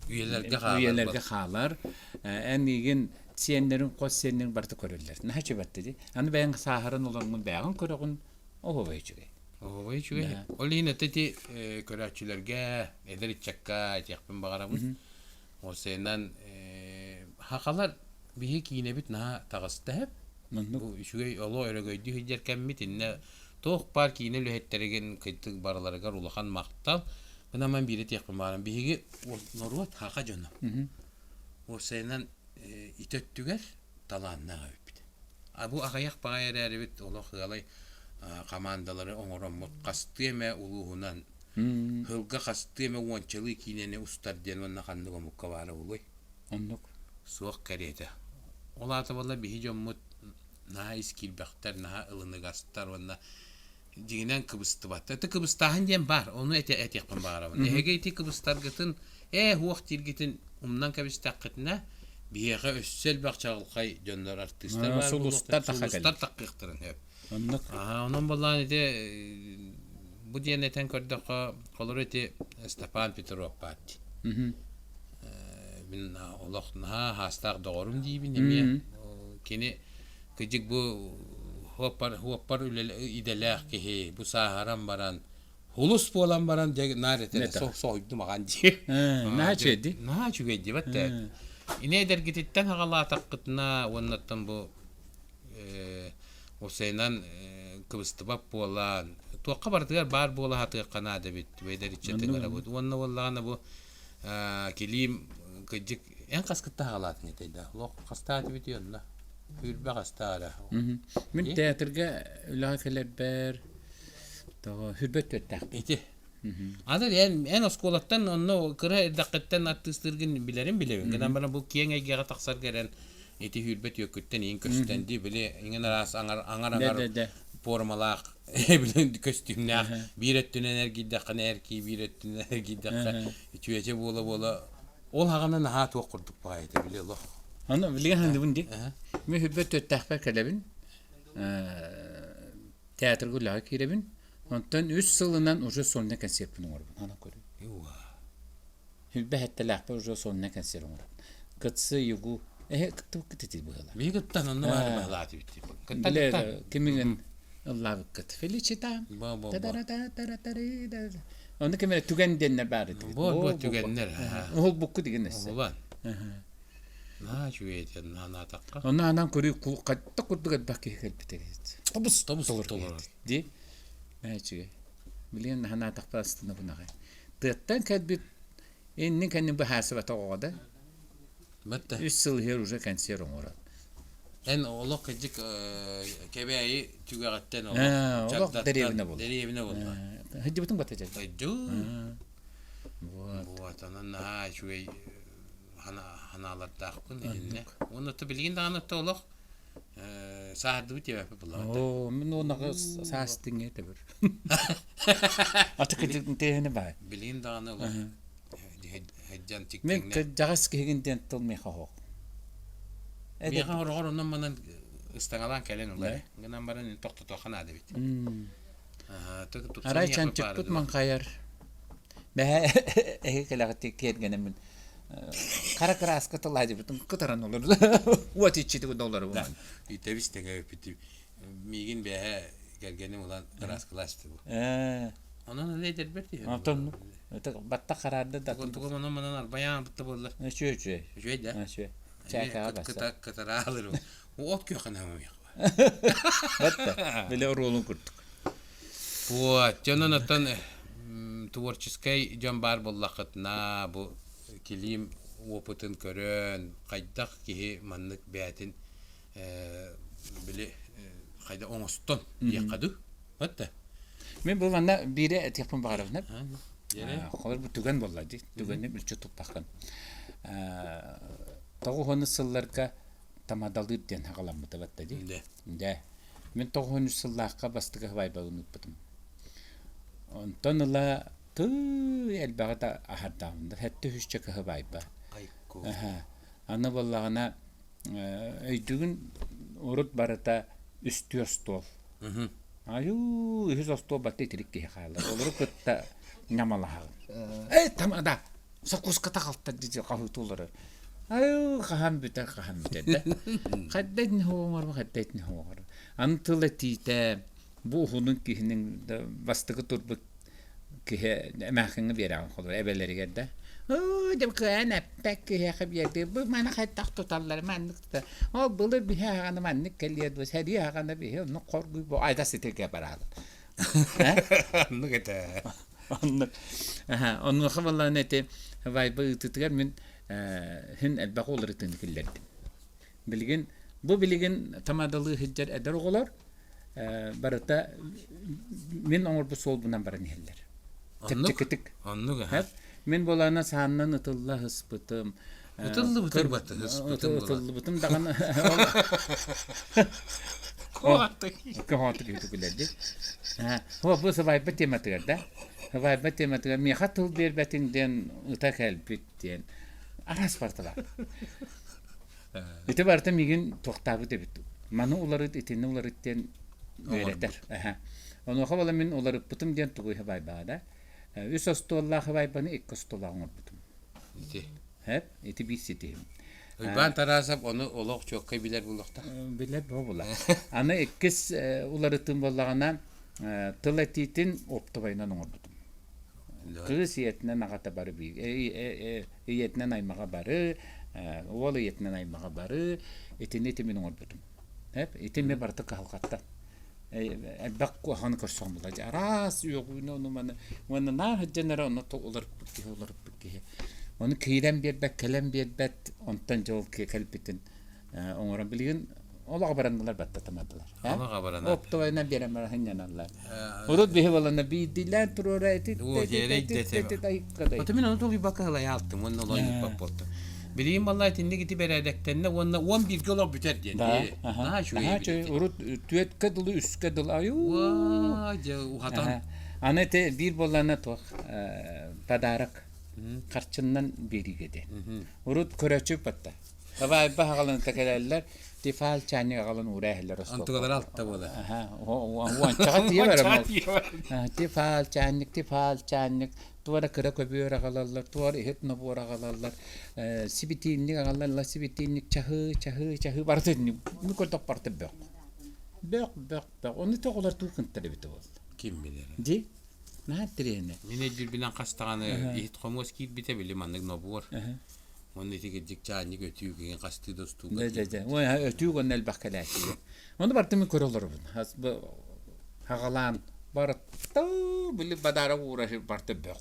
[SPEAKER 2] үйэлэргэ хаалар.
[SPEAKER 1] Үйэлэргэ хаалар. Эн миигин сиэннэрин, хос сиэннэрин барыта көрөллөр. Наһаа үчүгэй дии. Аны бэйэҥ сааһыран олорҥун бэйэҕин көрөҕүн, оһуобай үчүгэй.
[SPEAKER 2] Оһуобай үчүгэй. Ол иһин ити көрөөччүлэргэ, эдэр ыччакка этиэхпин баҕарабын. Уопсайынан хахалар биһи киинэбит наһаа таҕыста эһэп.
[SPEAKER 1] Маннык.
[SPEAKER 2] Бу үчүгэй олох өрөгөйдүү сылдьар кэммит иннэ туох баар киинэ үлэһиттэригин кыйтык барыларыгар улахан махтал. Гынан ман биири этиэхпин баҕарам. Биһиги норуот хаха дьоно. Уопсайынан ити өттүгэр талааннаах эбиппит. А бу аҕыйах баҕайы эрээрибит олох ыалай хамаандалары оҥороммут хастыы эмэ улууһунан Һылга хастыы эмэ уончалыы киинэни устар диэн уонна ханнык омукка баара буолуой?
[SPEAKER 1] Оннук.
[SPEAKER 2] Суох кэриэтэ. Ол аата буолла биһи дьоммут наһаа ис киирбэхтэр, наһаа ылыныгастар уонна дьиҥинэн кыбыстыбаттар. Ити кыбыстааһын диэн баар, ону этэ этиэхпин баҕарабын. Эһиги ити кыбыстаргытын, ээ уох дииргитин умнан кэбистэххитинэ, биһиэхэ өссө элбэх чаҕылхай дьоннор, артыыстар баар
[SPEAKER 1] Сулустар
[SPEAKER 2] сулустар таххыахтарын сөп.
[SPEAKER 1] Оннук.
[SPEAKER 2] Аа, онон буоллаан ити бу диэн этэн көрдөххө, холобур ити Степан Петров баар дии. Мин олох наһаа хаастаах доҕорум диибин эмиэ. Кини кыдьык бу хуоппар, хуоппар идэлээх киһи, бу сааһыран баран, хулус буолан баран дьэ наар этэрэ соһуйдум аҕан дии.
[SPEAKER 1] Наһаа үчүгэй дии.
[SPEAKER 2] Наһаа үчүгэй дии баттэ. Ини эдэргититтэн хаҕалаатаххытына уоннаттан бу Уопсайынан кыбыстыбат буолан, туохха барытыгар баар буола сатыахха наада эбит, эдэриччэ тыҥырабыт. Уонна буоллаҕына бу килиим кырдьык эн хаскытта хаалаатын этэй да? Олох хастаат эбитий онно? Сүүрбэ хастаа эрэ.
[SPEAKER 1] Мин театрга үлэҕэ кэлэрбэр тоҕо сүүрбэ төртээхпин.
[SPEAKER 2] Ити Аны эн, эн оскуолаттан онно кыра эрдэххиттэн артыыстыыргын билэрин билэбин. Гынан баран бу киэҥ эйгэҕэ тахсарга эрэн ити сүүрбэ түөккүттэн иин көстөн дии били иҥин араас аҥар аҥар аҥар
[SPEAKER 1] Да-да-да.
[SPEAKER 2] формалаах көстүүмнээх биир өттүнэн эргийдэххинэ эркий биир өттүнэн эргийдэххэ үчүгэчэ буола-буола ол хаҕана наһаа туох курдук баҕайыта били олох.
[SPEAKER 1] Аны билигин саныыбын дии. Мин хүрбэт төрүттээхпэр кэлэбин. Театрга үлэҕэ киирэбин. Онтон үс сылынан уже сольнай концертпын оҥоробун. Аны көрү. Хүрбэ сэттэлээхпэр уже сольнай концерт оҥоробун. Кытсы югу эһэ кыттыбыккыт ити быһыылаах.
[SPEAKER 2] Биһи кыттан онно баары баһылаатыбыт. Кытта
[SPEAKER 1] Билэ кимигин ыллаабыккыт. Феличита.
[SPEAKER 2] Бо бо бо.
[SPEAKER 1] Ону ким эрэ түгэн диэннэр баар этигит.
[SPEAKER 2] Бо бо түгэннэр.
[SPEAKER 1] Уһулбукку деген өссө.
[SPEAKER 2] Уһулан. Наһаа үчүгэй этэ нанаатахха.
[SPEAKER 1] Онно анан көрүү хатта курдук элбэх киһи кэлбит эбит.
[SPEAKER 2] Тобус тобус толорор.
[SPEAKER 1] Ди. Наһаа үчүгэй. Билигин наһанаатахпа астынабын аҕай. Тыаттан кэлбит иннин кэннин быһаарсыбатах оҕо да.
[SPEAKER 2] Бэтте.
[SPEAKER 1] Үс сыл иһэр уже кэнсиэр оҥорон.
[SPEAKER 2] Эн олох кыдьык Кэбээйи түгэҕиттэн олох
[SPEAKER 1] Олох дэриэбинэ буолла.
[SPEAKER 2] Дэриэбинэ буолла.
[SPEAKER 1] Сылдьыбытыҥ бата дьэ.
[SPEAKER 2] Дойду. Вот. Онон наһаа үчүгэй ханаалардаахпын итиннэ. Уонна то билигин даҕаны то олох саардыбыт диэбэппит буллаҕа.
[SPEAKER 1] Оо, мин уоннаҕа саас тиҥэ тэбэр. Аты кыдьык тиэһини баай.
[SPEAKER 2] Билигин даҕаны олох Һэддьан
[SPEAKER 1] Мин кырдьаҕас киһигин диэн тыл миэхэ оһох.
[SPEAKER 2] Миэхэ хороҕор онон манан ыстаҥалаан кэлэн ылар. Гынан баран тохтотуохха наада эбит.
[SPEAKER 1] Арай чанчыкпыт маҥхайар. Бэһэ эһи кэлэҕит киэргэнэммин хара кырааска тылаадьыбытын кытаран олор. Уот иччитик доллары булан.
[SPEAKER 2] Итэбис тэҥэбиппит. Миигин бэһэ кэргэним ылан кырааскалаасты бу. Онон ылы эдэрбэр түһэр.
[SPEAKER 1] Онтон баттах хараарда да.
[SPEAKER 2] Тугу онон манан арбайаан бытта буоллар.
[SPEAKER 1] Үчү үчү.
[SPEAKER 2] Үчүгэй да.
[SPEAKER 1] Үчү. Чээкэҕэ баса.
[SPEAKER 2] Кытараалыр. От күөххэ наамыйах.
[SPEAKER 1] Батта. Биле оруолун курдук.
[SPEAKER 2] Вот, дьонон оттон творческай дьон баар буоллаххытына бу килиим опытын көрөн хайдах киһи маннык бээтин били хайда оҥостон диэххэ дуу Отта.
[SPEAKER 1] Мин бу манна биири этиэхпин баҕарабын. Холор бу түгэн буолла дии. Түгэни мүлчү туппаххын. Тоҕус сылларга тамадалыыр диэн хаҕаламмыта батта дии. Дэ. Мин 93 сыллаахха бастакы сыбаайбабын ыыппытым. Онтон ыла тыы элбэҕи да аһардаабын да сэттэ үһүсчэ кыһыбаайба. Аны буоллаҕына Өйдүүгүн урут барыта үстүү остуол. Айуу, үһүс остуол батта итирик киһи хаалар. Олору кытта ньамалаһаҕын. Эй, тамада, сокуската халта дии хаһыытуулары. Айуу, хаһан бүтэр, хаһан бүтэр да. Хайда итини оҥорбо, хайда итини оҥорбо. Аны тыл этиитэ бу уһунун киһинин бастакы турбут киһи эмээхсиҥҥэ биэрэҕин холобур эбэлэригэр да оо дьэ кыайан эппэт киһиэхэ биэрдэ бу маны хайдах туталлар маннык да ол былыр биһи аҕаны маннык кэлиэ дуо сэрии аҕана биһи оннук хоргуй бу айда ситиргэ бараалар
[SPEAKER 2] Оннук этэ.
[SPEAKER 1] Оннук. Онуоха буоллаҕына ити вайба ыытыытыгар мин һин элбэх уларытыыны киллэрдим. Билигин бу билигин тамадалыы сылдьар эдэр оҕолор барыта мин оҥорбут суолбунан баран иһэллэр. Чэпчэкитик.
[SPEAKER 2] Оннук
[SPEAKER 1] Мин буолаана сааннан ытылла ыспытым.
[SPEAKER 2] Ытыллыбытым бата ыспытым
[SPEAKER 1] Ытыллыбытым даҕаны Куһаҕантык киһи күлэрди. Бу сыбайба тематыгар да. Сыбайба тематыгар миэхэ тыл биэрбэтиҥ диэн ыта кэлбит диэн араас бартылар. Ити барыта миигин туохтаабыт эбит. Маны уларыт, итини уларыт диэн үөрэтэр. Онуоха буола мин уларыппытым диэн тугу хабайбаҕа да. Үс остуоллаах хабайбаны икки остуоллаах оҥорбутум.
[SPEAKER 2] Ити.
[SPEAKER 1] Хэп, ити биир ситиһим.
[SPEAKER 2] Уйбаан Тарасов ону олох чуоккай билэр буолуохтаах.
[SPEAKER 1] Билэр буолла. Аны иккис уларытыым буоллаҕына тыл этиитин оптовайынан оҥорбутум. Кыыс ийэтинэн аҕата бары ийэтинэн аймаҕа бары, уол ийэтинэн аймаҕа бары, итини ити мин оҥорбутум. Ити эмиэ барыта кыһалҕаттан. Элбэх куһаҕаны көрсөҕүм буолла. Араас үөҕүүнү ону маны уонна наар сылдьан эрэ ону уларыппыт киһи уларыппыт киһи. Ону киирэн биэрбэт, кэлэн биэрбэт, онтон дьол кэлбитин оҥорон билигин олох абыраннылар баттатамадылар.
[SPEAKER 2] Олох абыранар.
[SPEAKER 1] Оптовайынан биэрэн баран сынньаналлар. Урут биһи болана биирдиилээн туруора эти
[SPEAKER 2] Ото мин ону толуйбакка ылайаалтым уонна олой ыыппат буолтум. Билигин балла итинник ити бэрээдэктэннэ уонна 11-гэ олох бүтэр диэн.
[SPEAKER 1] Да.
[SPEAKER 2] Наһаа үчүгэй.
[SPEAKER 1] Наһаа үчүгэй. Урут түөткэ дылы, үскэ дылы айуу.
[SPEAKER 2] Уа, дьэ ухатан.
[SPEAKER 1] Аны ити биир буоллаана туох подарок харчыннан биэриигэ диэн. Урут көрөөччү батта. Давай баһаҕаланыта кэлэллэр, Тефаль чаанньык аҕалан уура иһэллэр остуолга.
[SPEAKER 2] Онтугалара алта буолар.
[SPEAKER 1] Уончаҕа тиийэ барам. Тефаль чаанньык, Тефаль чаанньык, туора кыра көбүөр аҕалаллар, туора иһит нобуор аҕалаллар, сибитиинник аҕалаллар, сибитиинник чаһыы, чаһыы, чаһыы барыта итинник көрдөх барыта бөх. Бөх, бөх, бөх. Ону тоҕолор туу кынтар эбитэ буолла.
[SPEAKER 2] Ким билэр.
[SPEAKER 1] Ди? Наһаа интэриэһинэй.
[SPEAKER 2] Мин өйдүүрбүнэн хас даҕаны иһит хомуос киирбитэ били маннык нобуор. Уонна ити кирдьик чаанньык өтүүк иһин хастыы да устууга
[SPEAKER 1] Дьэ, дьэ, дьэ. Ой, өтүүк уонна элбэх кэлээччигэ. Ону барытын мин көрө олоробун. Хаҕалаан барыта били бадаара уура барыта бөх.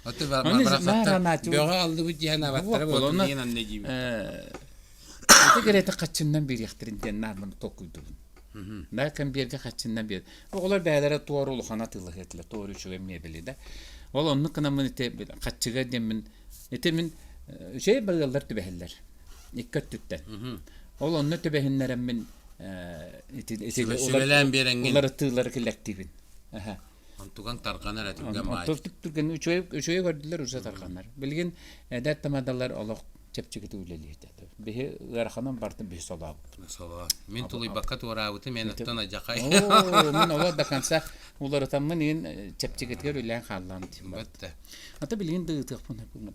[SPEAKER 2] Аты барахсаттар бөҕө аллыбыт диэн абаттара буолун диэн анна диибит.
[SPEAKER 1] Ити кэриэтэ хаччыннан биэриэхтэрин диэн наарманы толкуйдубун. Да, кэмбиэргэ хаччыннан биэр. Оҕолор бэйэлэрэ туора улахан атыылаһыа этилэр, туора үчүгэй миэбэли да. Ол оннук гынаммын ити хаччыга диэммин ити мин үчүгэй барыаллар түбэһэллэр икки өттүттэн. Ол онно түбэһиннэрэммин ити ити
[SPEAKER 2] сүбэлээн биэрэҥҥин
[SPEAKER 1] уларытыылары киллэртиибин. Аха.
[SPEAKER 2] Онтугаҥ тарҕанар этэ түргэн баай.
[SPEAKER 1] Түргэн үчүгэй үчүгэй көрдүлэр уже тарҕанар. Билигин эдэр тамадалар олох чэпчэкитик үлэлиир этэ. Биһи ыараханын бартын биһи солообут.
[SPEAKER 2] Солоо. Мин тулуйбакка туораабытым эн оттон адьахай.
[SPEAKER 1] Оо, мин олох до конца уларытаммын иин чэпчэкитигэр үлээн хааллаам диэн.
[SPEAKER 2] Бэтте.
[SPEAKER 1] Ата билигин да ыытыахпын хөппүн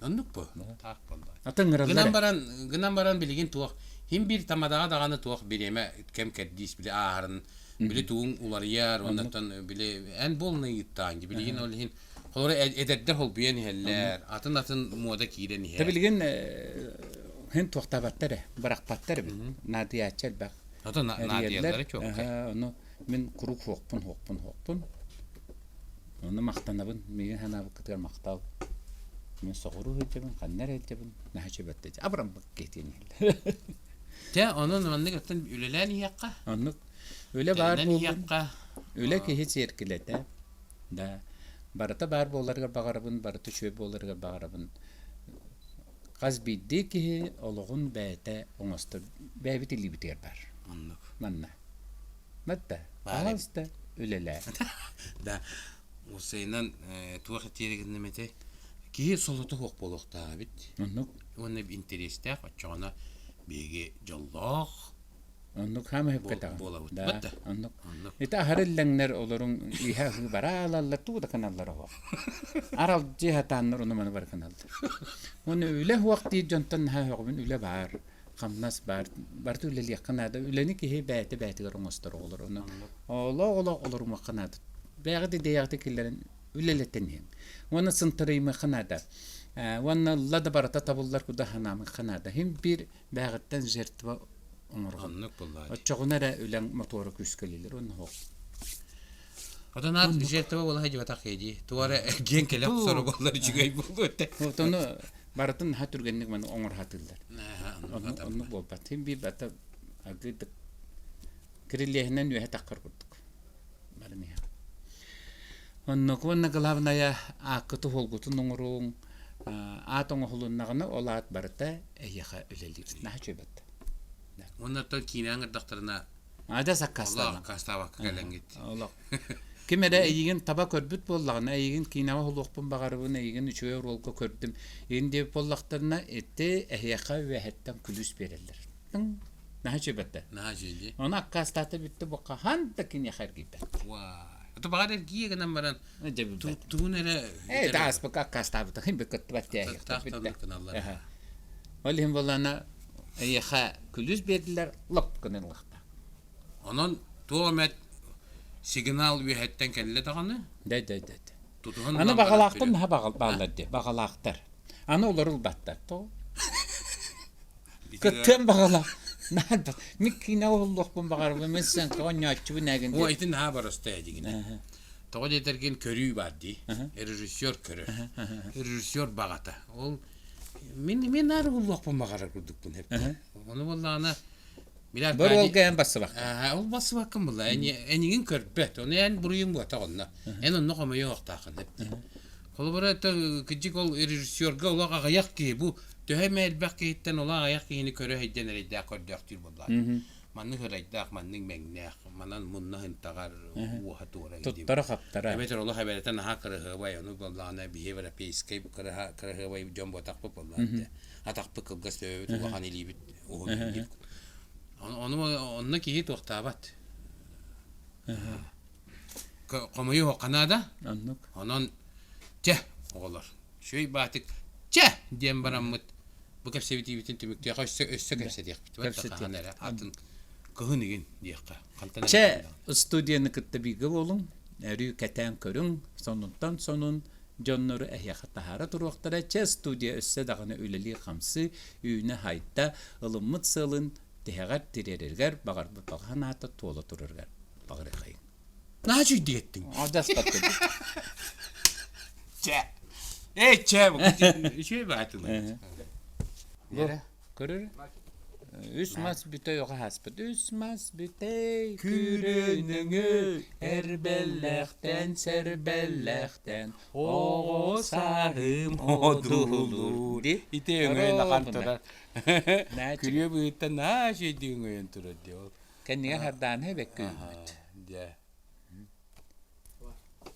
[SPEAKER 2] Оннук бу. Таах буолла.
[SPEAKER 1] Ата ыҥыраллар.
[SPEAKER 2] Гынан баран, гынан баран билигин туох хим биир тамадаҕа даҕаны туох бириэмэ кэм кэрдиис били ааһарын били тугуҥ уларыйар оннуттан били эн буолна ыыттаан билигин ол иһин Холобура эдэрдэр холбуйан иһэллэр, атын-атын муода киирэн иһэр.
[SPEAKER 1] Тэ билигин һин туохтаабаттар ээ, бырахпаттар эбит. Наадыйааччы элбэх.
[SPEAKER 2] Ото наадыйаллара чуолкай.
[SPEAKER 1] Ону мин куруук хуохпун, хуохпун, хуохпун. Ону махтанабын, миигин санаабыккытыгар махтал. Мин соҕуруу сылдьабын, ханна эрэ сылдьабын, наһаа үчүгэй абыраммыт киһитиэн иһэллэр.
[SPEAKER 2] Дьэ, онон маннык оттон үлэлээн иһиэххэ.
[SPEAKER 1] Оннук. Үлэ баар буоллун. Үлэ киһи сиэркилэтэ. Да, барыта баар буоларыгар баҕарабын, барыта үчүгэй буоларыгар баҕарабын. Хас биирдии киһи олоҕун бэйэтэ оҥостор, бэйэбит илиибитигэр баар.
[SPEAKER 2] Оннук.
[SPEAKER 1] Манна. Батта, пожалуйста, үлэлээ.
[SPEAKER 2] Да, уопсайынан туох этиэри гынным этэй? Киһи солото суох буолуохтаах эбит.
[SPEAKER 1] Оннук.
[SPEAKER 2] Уонна интэриэстээх, оччоҕуна биһиги дьоллоох,
[SPEAKER 1] Оннук хаама сөпкөтөҕүн.
[SPEAKER 2] Буолабыт.
[SPEAKER 1] Да, оннук. Ити аһары иллэҥнэр олоруҥ иһэ аһыы бара алаллар, тугу да гыналлар оһох. Аралдьы хатааннар ону маны бары гыналлар. Уонна үлэ суох диир дьонтон наһаа өҕөбүн үлэ баар, хамнас баар, барыта үлэлиэххэ наада. Үлэни киһи бэйэтэ бэйэтигэр оҥостор оҕолор. Ону олох-олох олорумуохха наада. Бэйэҕит идеяҕытын киллэрэн үлэлэтэн иһиҥ. Уонна сынтарыймыахха наада. Уонна ылла да барыта табыллар куда санаамыахха наада. Хим биир бэйэҕиттэн жертва оҥорон.
[SPEAKER 2] Оннук буоллаа дии.
[SPEAKER 1] Оччоҕуна эрэ үлэҥ мотуора күүскэ үлэлиир уонна суох.
[SPEAKER 2] Отон аат жертва буола сылдьыбатах киһи дии. Туга эрэ эргиэн кэлэ охсоро буоллар үчүгэй буолуо этэ.
[SPEAKER 1] Отону барытын наһаа түргэнник маны оҥоро сатыыллар. Оннук буолбат. Син биир бата аргыйдык кирилиэһинэн үөһэ таххар курдук. Баран иһэр. Оннук уонна главное ааккыты уһулгутун оҥоруоҥ аат оҥоһулуннаҕына ол аат барыта эйиэхэ үлэлиир. Наһаа үчүгэй
[SPEAKER 2] Уонна оттон киинэҕэ ыҥырдахтарына
[SPEAKER 1] Адьас аккаастаабат.
[SPEAKER 2] Олох аккаастаабакка кэлэҥҥит.
[SPEAKER 1] Олох. Ким эрэ эйигин таба көрбүт буоллаҕына, эйигин киинэҕэ уһулуохпун баҕарабын, эйигин үчүгэй оруолга көрдүм, иһин диэбит буоллахтарына, ити эһиэхэ үөһэттэн күлүүс биэрэллэр. Наһаа үчүгэй да.
[SPEAKER 2] Наһаа үчүгэй дии.
[SPEAKER 1] Ону аккаастаата бүттэ бу хаһан да киниэхэ эргийбэт.
[SPEAKER 2] Уай. Ото баҕар эргийэ гынан баран тугун эрэ
[SPEAKER 1] Ээ, тааспыкка аккаастаабыта хин кыттыбат
[SPEAKER 2] тээһиэхтэр гыналлар.
[SPEAKER 1] Ол иһин буоллаана эйиэхэ күлүүс биэрдилэр лоп гынан ылыахтаах.
[SPEAKER 2] Онон туох эмэ сигнал үөһэттэн кэллэ даҕаны
[SPEAKER 1] Дэ дэ дэ.
[SPEAKER 2] Тутуһан
[SPEAKER 1] Аны баҕалаахтар наһаа бааллар дии, баҕалаахтар. Аны олор ылбаттар. Тоҕо? Кыттыан баҕалаах. Наһаа Мин киинэ уһуллуохпун баҕарабын, мин сценкаҕа оонньооччубун ээгин
[SPEAKER 2] О, ити наһаа барыста дигинэ. Тоҕо диэтэргин көрүү баар дии. Режиссер көрөр. Режиссер баҕата. Ол мин мин наар уһуллуохпун баҕарар курдукпун эптэ. Ону буоллаҕына билэр
[SPEAKER 1] Бор уолга эн бассыбаккын.
[SPEAKER 2] Ол бассыбаккын була. Эйигин көрбөт. Ону эн буруйуҥ буотах онно. Эн онно хомойуохтааххын эптэ. Холобура, это кырдьык ол режиссерга олох аҕыйах киһи бу төһө эмэ элбэх киһиттэн олох аҕыйах киһини көрө сылдьан эрэйдээх көрдөөхтүүр буоллаҕа. Маннык ырайдаах, маннык мэҥнээх, манан мунна ынтаҕар уоһа туора
[SPEAKER 1] Туттара-хаптара.
[SPEAKER 2] Эбэтэр олох эбэрэтэ наһаа кыраһыабай, ону буоллаҕына биһи европейскай кыраһыабай дьон буотахпыт буоллаҕына атахпыт кылгас төбөбүт улахан илиибит уһун диир. Ону онно киһи туохтаабат. Хомойуохха наада.
[SPEAKER 1] Оннук.
[SPEAKER 2] Онон чэ, оҕолор, үчүгэй баатык чэ диэн бараммыт бу кэпсэбитиибитин түмүктүөххэ өссө өссө кэпсэтиэхпит.
[SPEAKER 1] Кэпсэтиэх.
[SPEAKER 2] эрэ атын кыһын игин диэххэ. Хантан
[SPEAKER 1] Чэ, студияны кытта бииргэ буолуҥ, өрүү кэтээн көрүҥ, сонунтан сонун дьоннору эһиэхэ таһаара туруохтара. Чэ, студия өссө даҕаны үлэлии-хамсыы, үүнэ-хайда, ылыммыт сыалын тиһэҕэр тириэрэригэр баҕарбыт баҕа санаата туола турарыгар баҕарыахайыҥ.
[SPEAKER 2] Наһаа үчүгэй эттиҥ.
[SPEAKER 1] Адьаспаттын.
[SPEAKER 2] Чэ. Эй, чэ, үчүгэй баатылар.
[SPEAKER 1] Көрөр. Үс мас бүтэй оҕо ааспыт. Үс мас бүтэй күрүнүҥү эрбэллэхтэн сэрбэллэхтэн оҕо сааһым одуулуур.
[SPEAKER 2] Ити өҥөйөн ахан турар. Күрүө быһыттан наһаа үчүгэйдик өҥөйөн турар дии ол.
[SPEAKER 1] Кэннигэр хардааны эбэккэ үүммүт.
[SPEAKER 2] Дьэ.